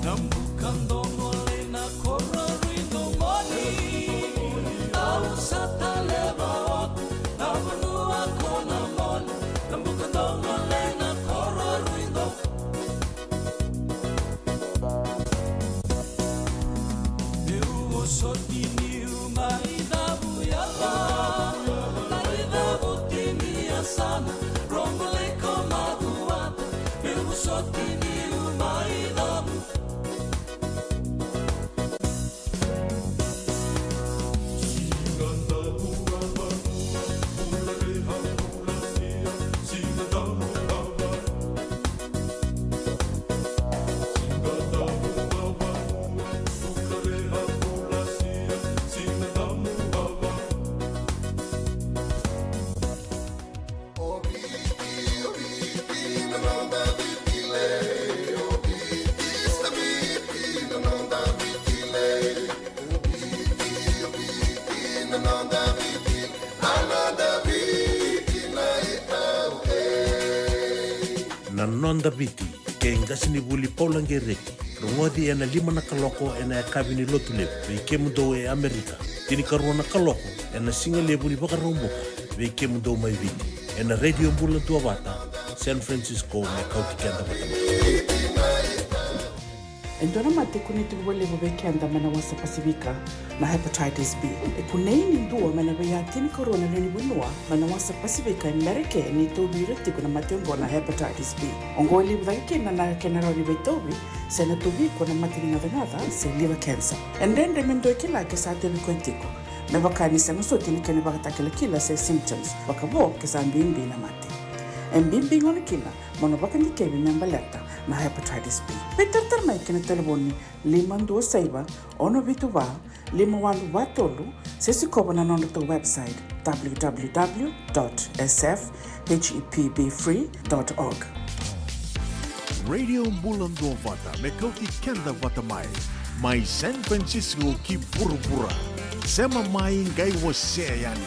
Na buka dogo lai na koro rui domoni, au sa taleva oti na vanua ko na moni. Na buka dogo lai na koro rui do. Meu vosoti niu mai cavu yala, mai cavu tini yasana, rogo lai ko macuata. Meu vosoti niu mai cavu. Na Noda Viti, kei qasenivuli Paula Qereti, rogoci ena lima na kaloko ena yakavi ni Lotulevu vei kemudou e Amerika, tinikarua na kaloko ena sigalevu ni Vakaraubuka vei kemudou mai Viti, ena Radio Bula Duavata, San Francisco, me kauti keda vata mai. E dua na mate e kunei tiko vakalevu vei keda mai na wasa Pasifika na hepatitis B. E kunei ni dua mai na veiya tinikarua na lewe ni vanua mai na wasa Pasifika e Merika ni tauvi ira tiko na mate oqo na hepatitis B. Oqo e levu cake kina na kena rawa ni veitauvi se na tauvi iko na mate ni gacagaca se liver cancer. E dredre me dua e kila ke sa tauvi koya tiko, me vaka ni sega soti ni kena ivakatakilakila se symptoms, vakavo ke sa bibi na mate. E bibi gona kina mo na vakadikevi me baleta na hepatitis B. Veitaratara mai ki na talevoni lima dua saiva, ono vitu va, lima walu va tolu, se sikova na nodratou website, w w w dot s f h e p b free dot org. Radio Bula Duavata, me kauti keda vata mai, mai San Francisco ki vuravura. Sema mai, qai wasea yani.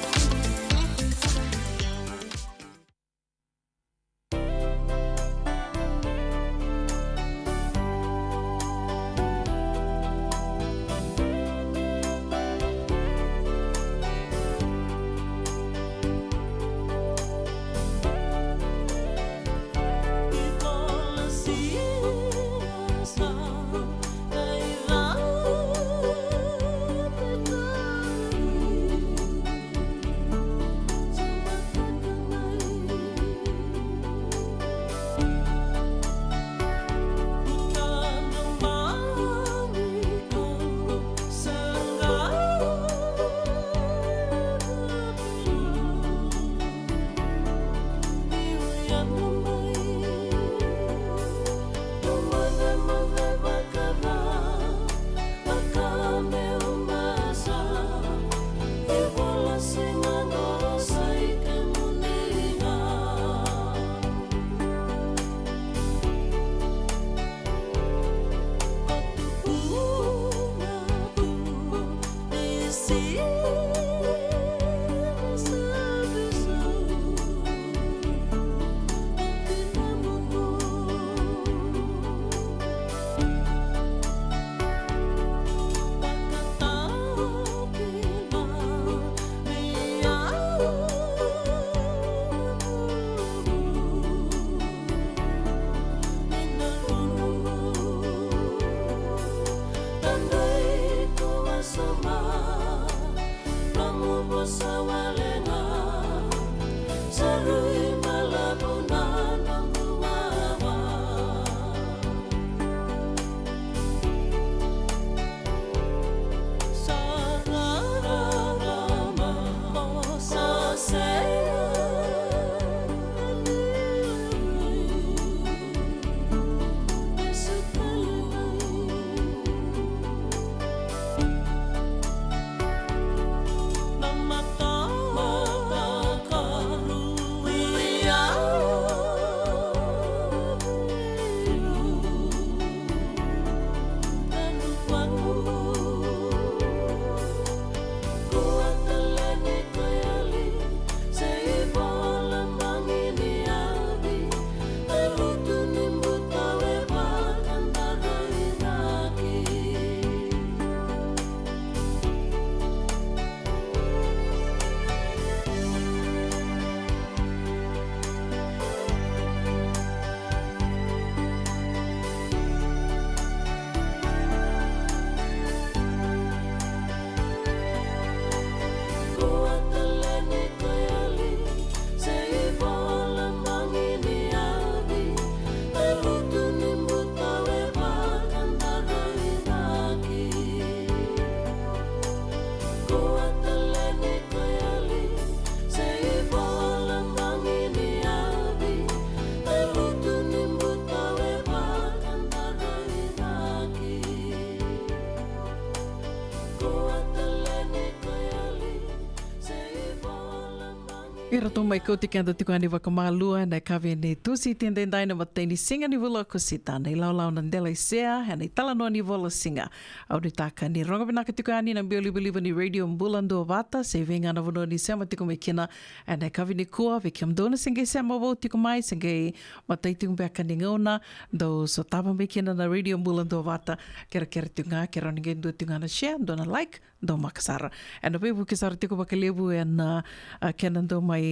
Iratou mai kauti keda tiko yani vakamalua ena yakavi ni Tusiti edaidai, na imatai ni siga ni vula o Okosita, na ilawalawa na Delaisea ena italanoa ni vola siga. Au nuitaka ni rogo vinaka tiko yani na biau livaliva ni Radio Bula Duavata, se vei ga na vanua ni sema tiko mai kina ena yakavi nikua. Vei kemudou na se qai sema vou tiko mai, se qai matai tiko beka ni gauna, dou sotava mai kina na Radio Bula Duavata. Kerekere tiko ga, kerea ni qai dua tiko ga na share, dua na like, dou maka sara. Ena veivuke sara tiko vakalevu ena, a, kena dau mai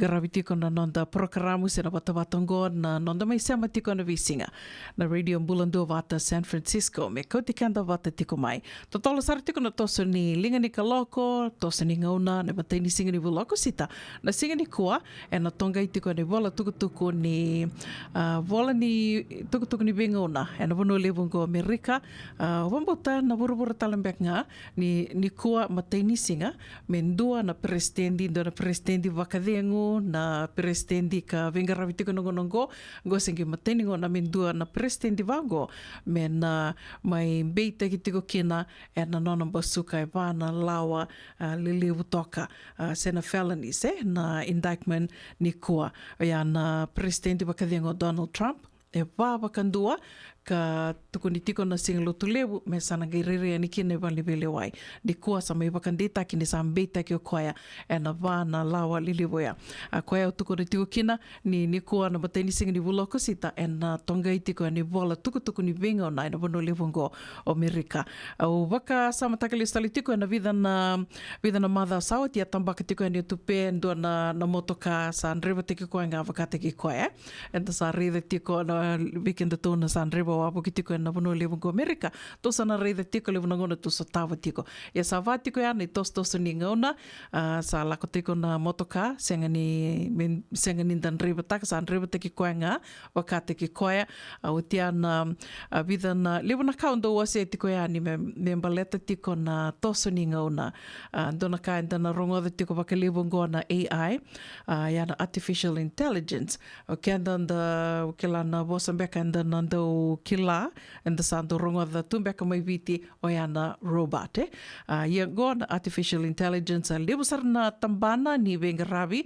qaravi tiko na noda porokaramu se na vatavata oqo, na noda mai sema tiko ena veisiga na Radio Bula Duavata San Francisco, me kauti keda vata tiko mai. Totolo sara tiko na toso ni liga ni kaloko, toso ni gauna, na imatai ni siga ni vula o Okosita. Na siga nikua ena toqai tiko ena ivola tukutuku ni, a, vola ni tukutuku ni veigauna ena vanua levu oqo Amerika. A, vakabauta na vuravura tale beka ga ni, nikua matai ni siga me dua na peresitedi, dua na peresitedi vakacegu, na peresitedi ka veiqaravi tiko ena gauna oqo. Oqo se qai matai ni gauna me dua na peresitedi vaqo me na mai beitaki tiko kina ena nona basuka e va na lawa, a, lelevu toka, a, se na felonies, e, na indictment nikua. Oya na peresitedi vakacegu o Donald Trump, e va vakadua ka tukuni tiko na Siga Lotulevu me sa na qai rairai yani kina i vale ni veilewai. Nikua sa mai vakadeitaki ni sa beitaki o koya ena va na lawa lelevu oya. A, koya au tukuna tiko kina ni, nikua na imatai ni siga ni vula o Okosita ena toqai tiko ena ivola tukutuku ni veigauna ena vanua levu oqo o Amerika. Au vakasamataka lesu tale tiko ena vica na, vica na macawa sa oti, a tabaka tiko yani e Tupe e dua na, na motoka sa draivataki koya ga vakataki koya, e. Eda sa raica tiko na, vei kedatou na sa draiva wavoki tiko ena vanua levu oqo Amerika, tou sa na raica tiko, levu na gauna tou sotava tiko. Ia sa va tiko ya na itosotoso ni gauna, a, sa lako tiko na motoka, sega ni, me, sega ni da draivataka, sa draivataki koya ga vakataki koya. A, oti ya na, a, vica na, levu na ka au dau wasea tiko yani me, me baleta tiko na toso ni gauna. A, dua na ka eda na rogoca tiko vakalevu oqo na A I, a, ya na artificial intelligence. O keda da kila na vosa beka eda na dau kila, eda sa dau rogoca tu beka mai Viti, oya na robot, e. A, ia oqo na artificial intelligence, a, levu sara na tabana ni veiqaravi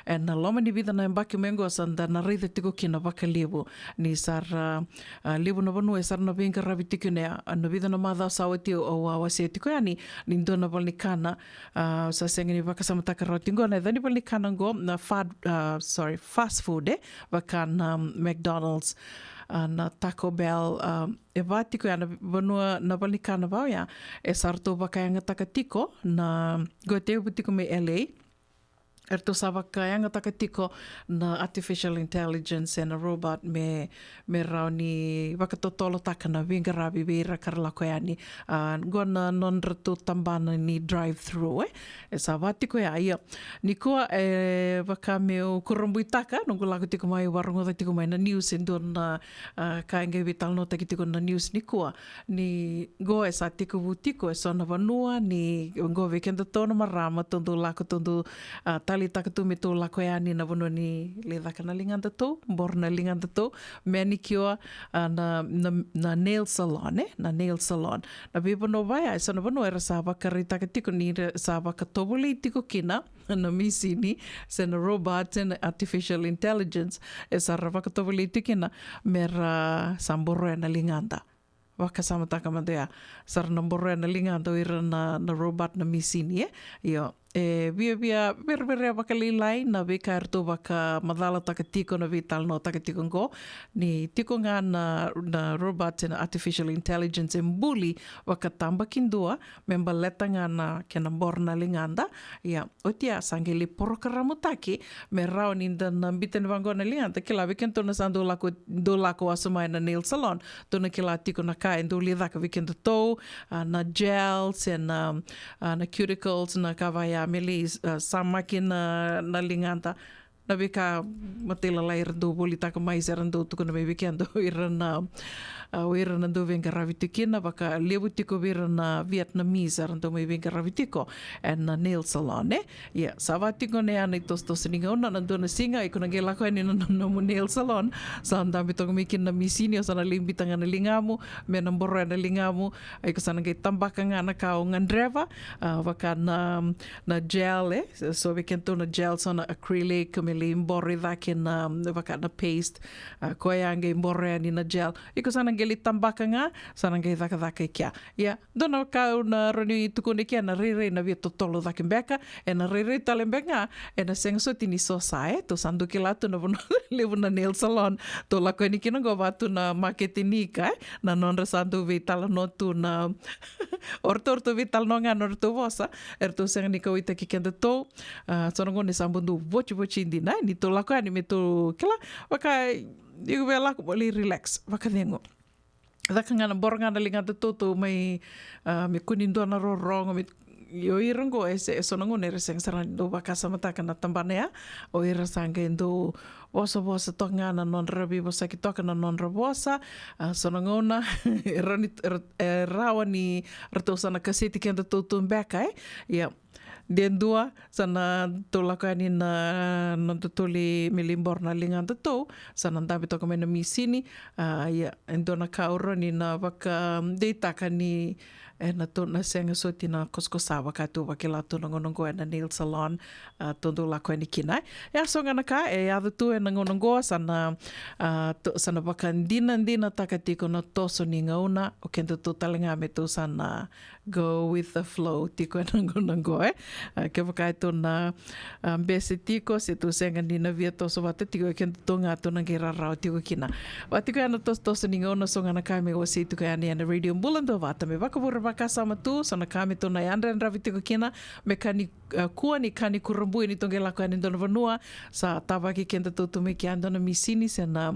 ena loma ni vica na yabaki mai oqo sa da na raica tiko kina vakalevu. Ni sa ra, a, levu na vanua e sa ra na veiqaravi tiko kina, a, na vica na macawa sa oti au a wasea tiko yani ni dua na valenikana, a, sa sega ni vakasamataka rawa tiko oqo na yaca ni valenikana oqo, na fa-, a, sorry, fast food, e, vaka na McDonald's, a, na Taco Bell, a, e va tiko ya na vanua, na valenikana va oya e sa ratou vakayagataka tiko na, qo e tekivu tiko mai L A. Eratou sa vakayagataka tiko na artificial intelligence ena robot me, me rawa ni vakatotolotaka na veiqaravi vei ira ka ra lako yani. A, qo na nodratou tabana ni drive-through, e. E sa va tiko ya, ia. Nikua, e, vaka meu kurabuitaka, noqu lako tiko mai, varogoca tiko mai na news e dua na, a, ka e qai veitalanoataki tiko na news nikua. Ni qo e sa tekivu tiko e so na vanua, ni qo vei kedatou na marama, tou dau lako, tou dau, a, taleitaka tu me tou lako yani na vanua ni lai caka na ligadatou, boro na ligadatou, manicure, a, na, na, na nail salon, e, na nail salon. Na veivanua va ya, e so na vanua era sa vakaraitaka tiko ni ra sa vakatovolei tiko kina na misini, se na robot, se na artificial intelligence, e sa ra vakatovolei tiko kina me ra sa boroya na ligada. Vakasamataka mada ya, sa ra na boroya na ligada o ira na, na robot, na misini, e? Io, e viavia vereverea vakalailai na veika eratou vakamacalataka tiko, na veitalanoataka tiko oqo, ni tiko ga na, na robot, na artificial intelligence e buli vakatabakidua me baleta ga na kena boro na ligada. Ia, oti ya sa qai lai porokaramutaki me rawa ni da na biuta ni vaqo na ligada. Kila, vei kedatou na sa dau lako, dau lako wasoma ena nail salon, tou na kila tiko na ka e dau lai caka vei kedatou, a, na gel, se na, a, na cuticles, na ka va ya me lai, a, samaki na, na ligada. na veika matailalai era dau volitaka mai se ra dau tukuna mai vei keda o ira na, a, o ira na dau veiqaravi tiko kina, vakalevu tiko vei ira na Vietnamese era dau mai veiqaravi tiko ena nail salon, e. Ia, sa va tiko na ya na itosotoso ni gauna, na dua na siga iko na qai lako yani na, na, na nomu nail salon, sa dabe toka mai kina na misini, o sa na lai biuta ga na ligamu me na boroya na ligamu, iko sa na qai tabaka ga na ka o gadreva, a, vaka na, na gel, e, so vei kedatou na gel, so na acrylic me lai boro i cake na, vaka na paste, a, koya qai boro yani na gel, iko sa na qai lai tabaka ga, sa na qai cakacaka i kea. Ia, dua na ka au na rawa ni tukuna i kea, na rairai na via totolo cake beka, ena rairai tale beka ga, ena sega soti ni sosa, e, tou sa dau kila tu na vanua levu na nail salon tou lako yani kina qo, va tu na maketi ni ika, e, na nodra sa dau veitalanoa tu na o ratou, ratou veitalanoa ga na nodratou vosa, eratou sega ni kauaitaki kedatou. A, so na gauna sa bau dau votivoti dina, e, ni tou lako yani me tou kila, vaka, iko via lako mo lai relax, vakacegu. Caka ga na boro ga na ligadatou, tou mai, a, me kua ni dua na rorogo, me, o ira qo, e se, e so na gauna era sega sara ni dau vakasamataka na tabana ya, o ira sa qai dau vosavosa toka ga na nodra, veivosaki toka na nodra vosa, a, so na gauna, e rawa ni, e ra-, e rawa ni ratou sa na kaseti kedatou tu beka, e? Ia, de dua, sa na tou lako yani na, na nodatou lai, me lai boro na ligadatou, sa na dabe toka mai na misini, a, ia, e dua na ka au rawa ni na vakadeitaka ni, e, na tou na sega soti na kosakosa vaka tou vakila tu na gauna qo ena nail salon, a, tou dau lako yani kina. E a so ga na ka, e yaco tu ena gauna qo, sa na, a, tou, sa na vakadinadinataka tiko na toso ni gauna, o kedatou tale ga me tou sa na go with the flow tiko ena gauna qo, e. A, kevaka e tou na, a, bese tiko, se tou sega ni na via toso vata tiko, e kedatou ga tou na qai rarawa tiko kina. Va tiko ya na tosotoso ni gauna, so ga na ka me wasei tiko yani ena Radio Bula Duavata, me vakavure vakasama tu, so na ka me tou na yadrayadravi tiko kina, me ka ni, a, kua ni ka ni kurabui ni tou qai lako yani dua na vanua, sa tavaki kedatou tu mai kea dua na misini se na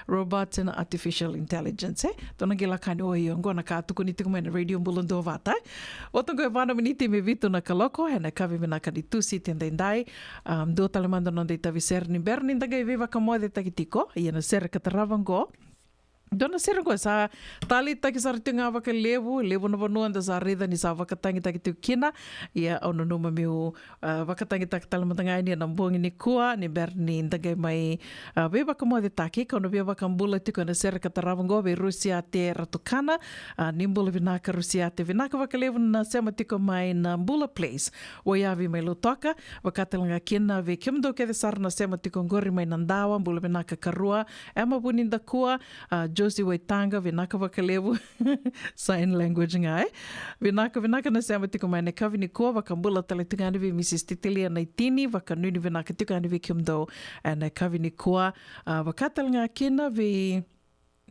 robot se na artificial intelligence, e? Tou na qai lako yani, o io, qo na ka tukuni tiko mai na Radio Bula Duavata, e? Vo toqo e va na miniti me vitu na kaloko, ena yakavi vinaka ni Tusiti edaidai, a, dua tale mada na noda itavi sere ni bera ni da qai veivakamocetaki tiko, ia na sere ka tarava qo. Dua na sere qo sa taleitaki sara tiko ga vakalevu, levu na vanua da sa raica ni sa vakatagitaki tiko kina. Ia au nanuma meu, a, vakatagitaka tale mada ga yani ena bogi nikua, ni bera ni da qai mai, a, veivakamocetaki, kau na via vakabula tiko ena sere ka tarava qo vei Rusiate Ratukana, a, ni bula vinaka Rusiate, vinaka vakalevu na sema tiko mai na Bula Place, Waiyavi mai Lautoka, vaka tale ga kina vei kemudou kece sara na sema tiko qori mai na Dawa, bula vinaka karua, Ema Vunidakua, a, Josie Waitaqa, vinaka vakalevu. Sign language ga, e? Vinaka, vinaka na sema tiko mai na yakavi nikua, vakabula tale tiko yani vei Mrs Titilia Naitini, vakanuinui vinaka tiko yani vei kemudou ena yakavi nikua, a, vaka tale ga kina vei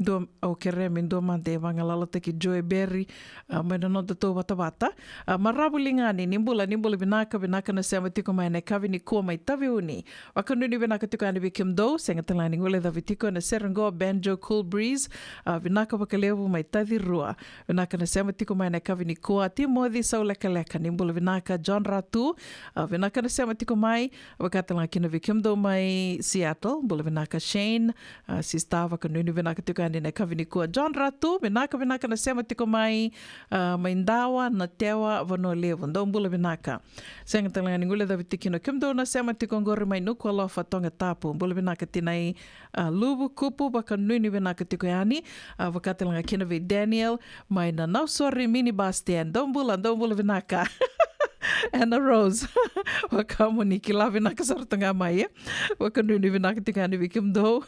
dua, au kerea me dua mada e vagalalataki, Joe Berry, a, mai na nodatou vatavata. A, Maravu Ligani, ni bula, ni bula vinaka, vinaka na sema tiko mai na yakavi nikua mai Taveuni. Vakanuinui vinaka tiko yani vei kemudou, sega tale ga ni guilecavi tiko ena sere qo, Banjo Cool Breeze, a, vinaka vakalevu mai Tacirua. Vinaka na sema tiko mai na yakavi nikua, Timoci Saulekaleka, ni bula vinaka, John Ratu, a, vinaka na sema tiko mai, vaka tale ga kina vei kemudou mai Seattle, bula vinaka Shane, a, sista, vakanuinui vinaka tiko yani na yakavi nikua, John Ratu, vinaka, vinaka na sema tiko mai, a, mai Dawa, Natewa, Vanua Levu, dou bula vinaka. Sega tale ga ni guilecavi tiko kina o kemudou na sema tiko qori mai Nuku'alofa, Tongatapu, bula vinaka tinai, a, Luvu Kupu, vakanuinui vinaka tiko yani, a, vaka tale ga kina vei Daniel mai na Nausori Minibus Stand, dou bula, dou bula vinaka. Anna Rose, vaka mo ni kila vinaka sara tu ga mai, e? Vakanuinui vinaka tiko yani vei kemudou.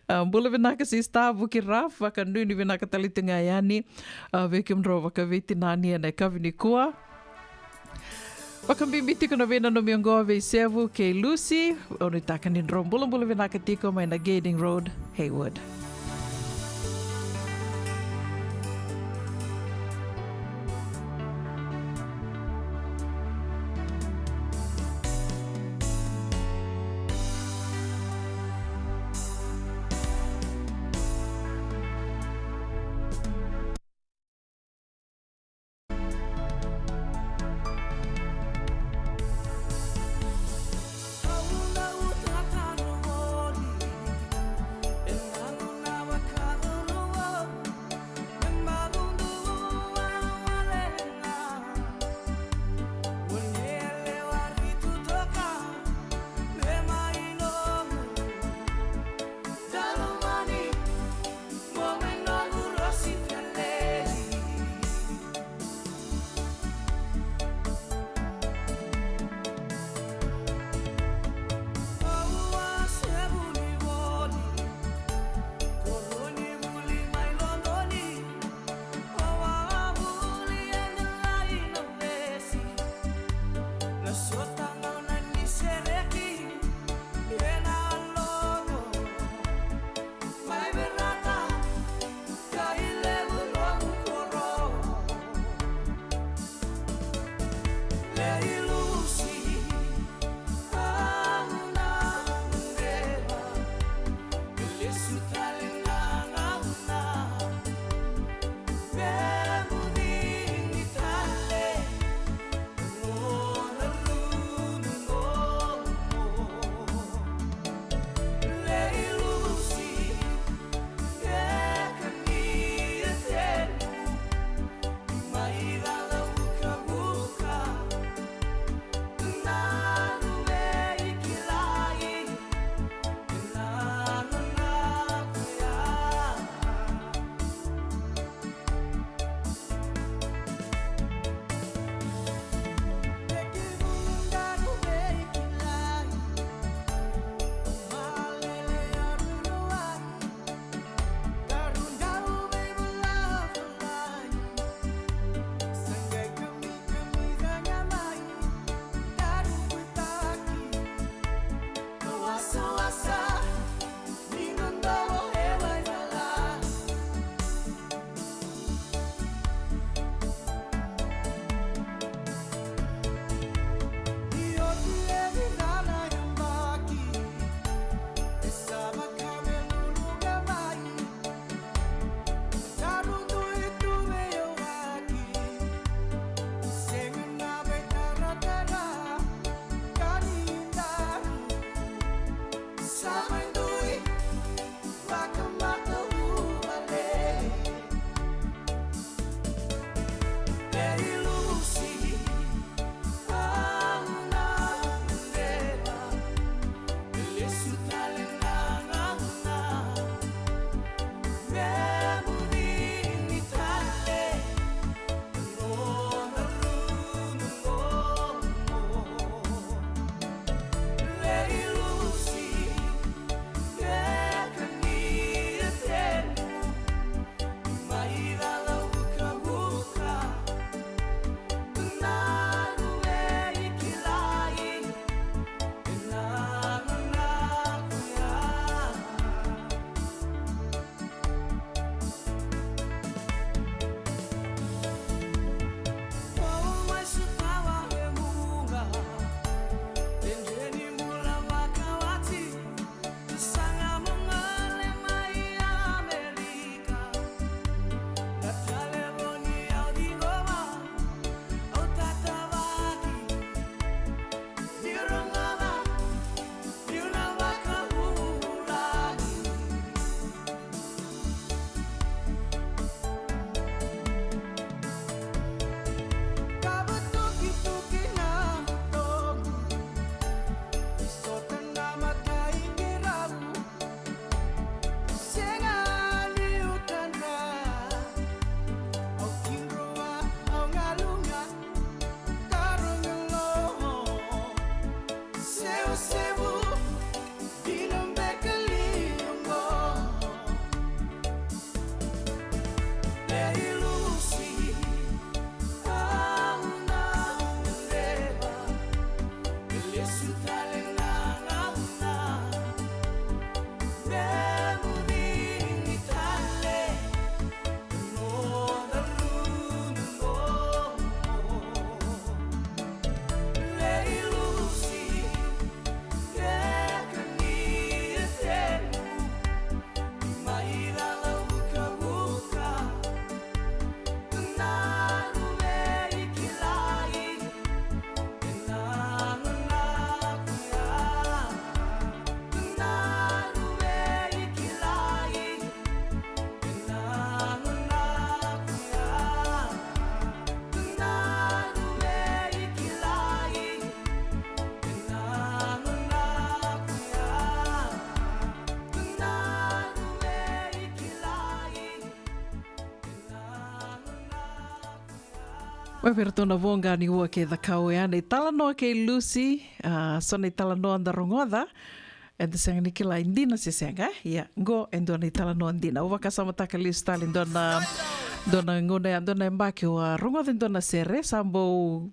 A, bula vinaka sista, Vuki Raf, vakanuinui vinaka tale tu ga yani, a, vei kemudrau vakaveitinani ena yakavi nikua. Vakabibi tiko na veinanumi oqo vei Sevu kei Lucy, au nuitaka ni drau bulabula vinaka tiko mai na Gairding Road, Hayward. Vei iratou na voqa ni ua kei Cakau, ya na italanoa kei Lucy. A, so na italanoa da rogoca, eda sega ni kila e dina se sega, e? Ia, qo e dua na italanoa dina. Au vakasamataka lesu tale, dua na, dua na gauna ya, dua na yabaki au a rogoca e dua na sere, sa bau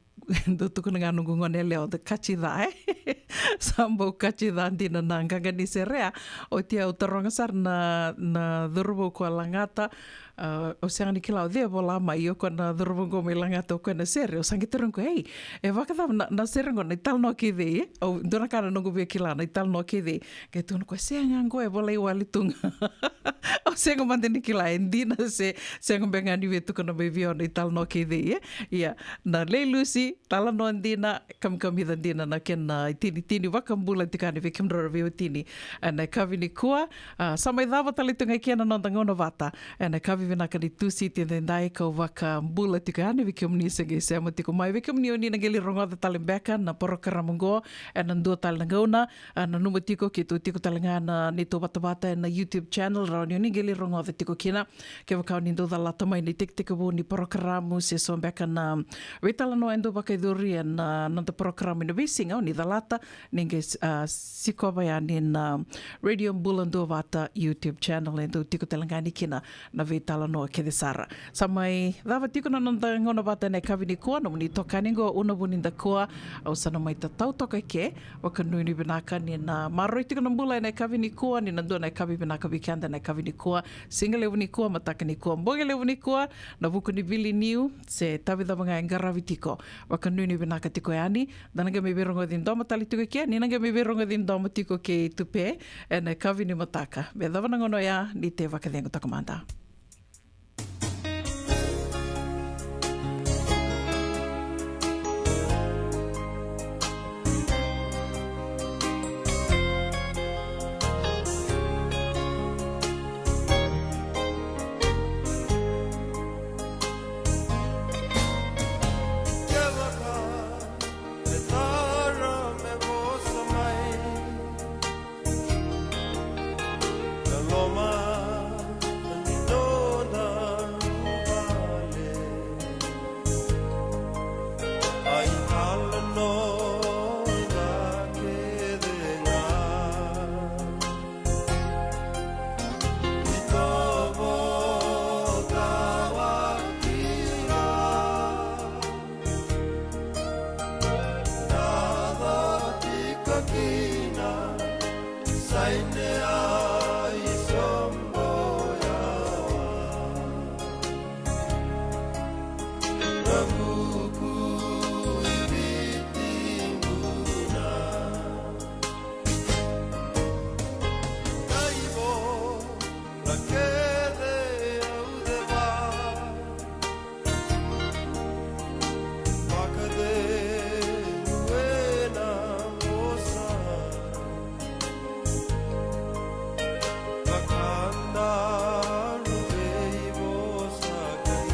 dau tukuna ga noqu gone yalewa, da kati ca, e? Sa bau kati ca dina na qaqa ni sere ya. Oti au taroga sara na, na cauravou ko a lagata, a, au sega ni kila o cei e vola mai, o koya na cauravou qo mai lagata o koya na sere, au sa qai taroga o koya, ei, e vakacava na, na sere qo, na italanoa kei cei, e? Au, dua na ka na noqu via kila, na italanoa kei cei. Qai tukuna o koya, sega, qo e volai wale tu ga. Au sega mada ni kila e dina se sega, beka ga ni via tukuna mai vei au na italanoa kei cei, e? Ia, na Lei Lucy, talanoa dina, kamikamica dina na kena itinitini vakabula tiko yani vei kemudrau na veiwatini ena yakavi nikua. A, sa mai cava tale tu ga e ke na noda gauna vata ena yakavi vinaka ni Tusiti edaidai, kau vakabula tiko yani vei kemuni se qai sema tiko mai. Vei kemuni o ni na qai lai rogoca tale beka na parokaramu oqo ena dua tale na gauna, a, nanuma tiko keitou tiko tale ga na neitou vatavata ena YouTube channel, rawa ni o ni qai lai rogoca tiko kina. Kevaka o ni dau calata mai na itekitekivu ni parokaramu se so beka na veitalanoa e dau vakayacori ena, a, noda parokaramu ena veisiga, o ni calata, ni qai, a, sikova yani na Radio Bula Duavata YouTube channel e dau tiko tale ga yani kina na veitalanoa kece sara. Sa mai cava tiko na noda gauna vata ena yakavi nikua, nomuni itokani qo Una Vunidakua, au sa na mai tatau toka e ke. Vakanuinui vinaka ni na maroroi tiko na bula ena yakavi nikua, ni na dua na yakavi vinaka vei keda ena yakavi nikua, siga levu nikua, mataka nikua, bogi levu nikua, na vuku ni vili niu se tavi cava ga e qaravi tiko. Vakanuinui vinaka tiko yani, da na qai mai veirogoci domo tale tiko e ke, ni na qai mai veirogoci domo tiko kei Tupe ena yakavi ni mataka. Me cava na gauna oya, ni te vakacegu toka mada. Ina, sainea i sobo yawa. Na vuku i Viti buna. Kaivo na kece au ceva. Vakacegu ena vosa. Vakadaru veivosa kai.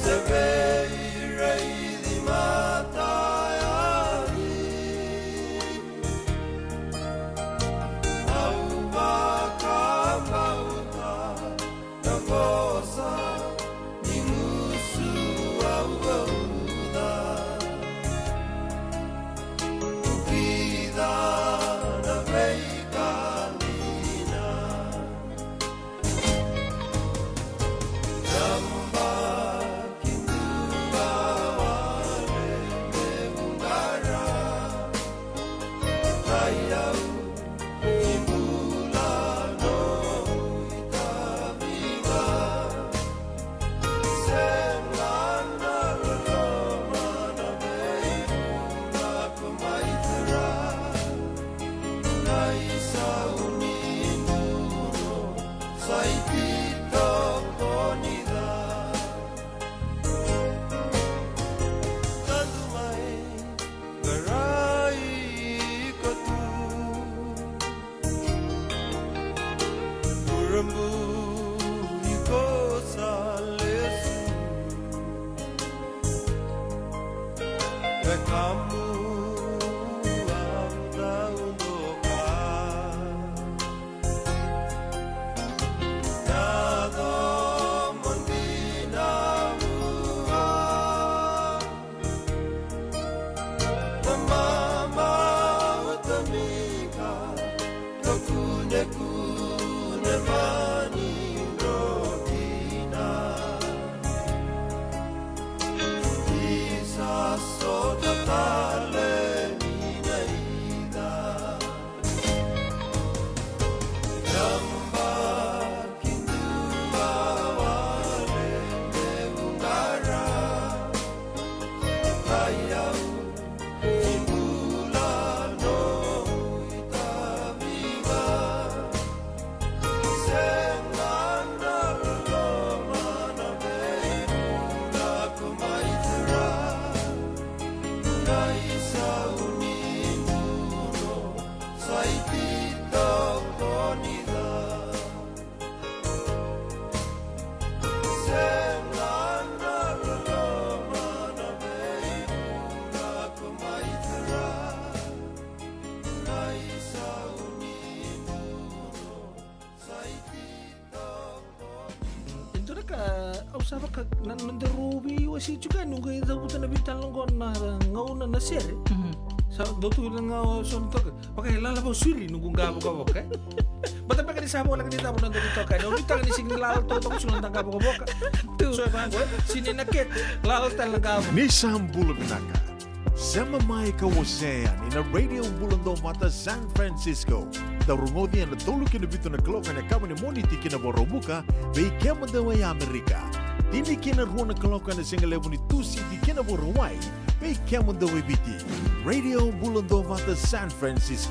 Se veiraici mata yani. Au vakabauta na vosa ni gusu au vauca. Vukica na veika dina. Yabaki dua wale me vuqara. Ai au ni bula noqu itavi ga. Sega na loloma na veibula ko mai tara. Na isau ni duru sa ititokoni ca. Tadu mai qarai ka tu. Kurabui ko sa lesu. Vakamu au dau doka. Na domo dina vua. Na mama utamika. Ka kunekune mani drokina. Isa sota tale ni na ida. Yabaki dua wale me vuqara. Ai au ni bula noqu itavi ga. Sega na loloma na veibula ko mai tara. Na isau ni duru sa ititokoni ca. E dua na ka au sa vaka na noda rau veiwasei tiko yani, au qai cavuta na veitalanoa oqo na gauna na sere. Mhm. Sa dau tu na gauna so na toka. Vaka e lala vau siri noqu qavokavoka, e? Baleta beka ni sa voleka ni cava na noda veitokani. Au nuitaka ni sega ni lala totoka sara na noda qavokavoka. Tu. So e vaqo, e? Sega ni na kete, lala tale na qavokavoka. Ni sa bula vinaka. Sema mai ka wasea yani na Radio Bula Duavata San Francisco. Dau rogoci ena tolu ki na vitu na kaloko ena yakavi ni Moniti ki na Vakaraubuka, vei kemudou e Amerika. Tini ki na rua na kaloko ena sigalevu ni Tusiti ki na Vakarauwai, vei kemudou e Viti. Radio Bula Duavata San Francisco.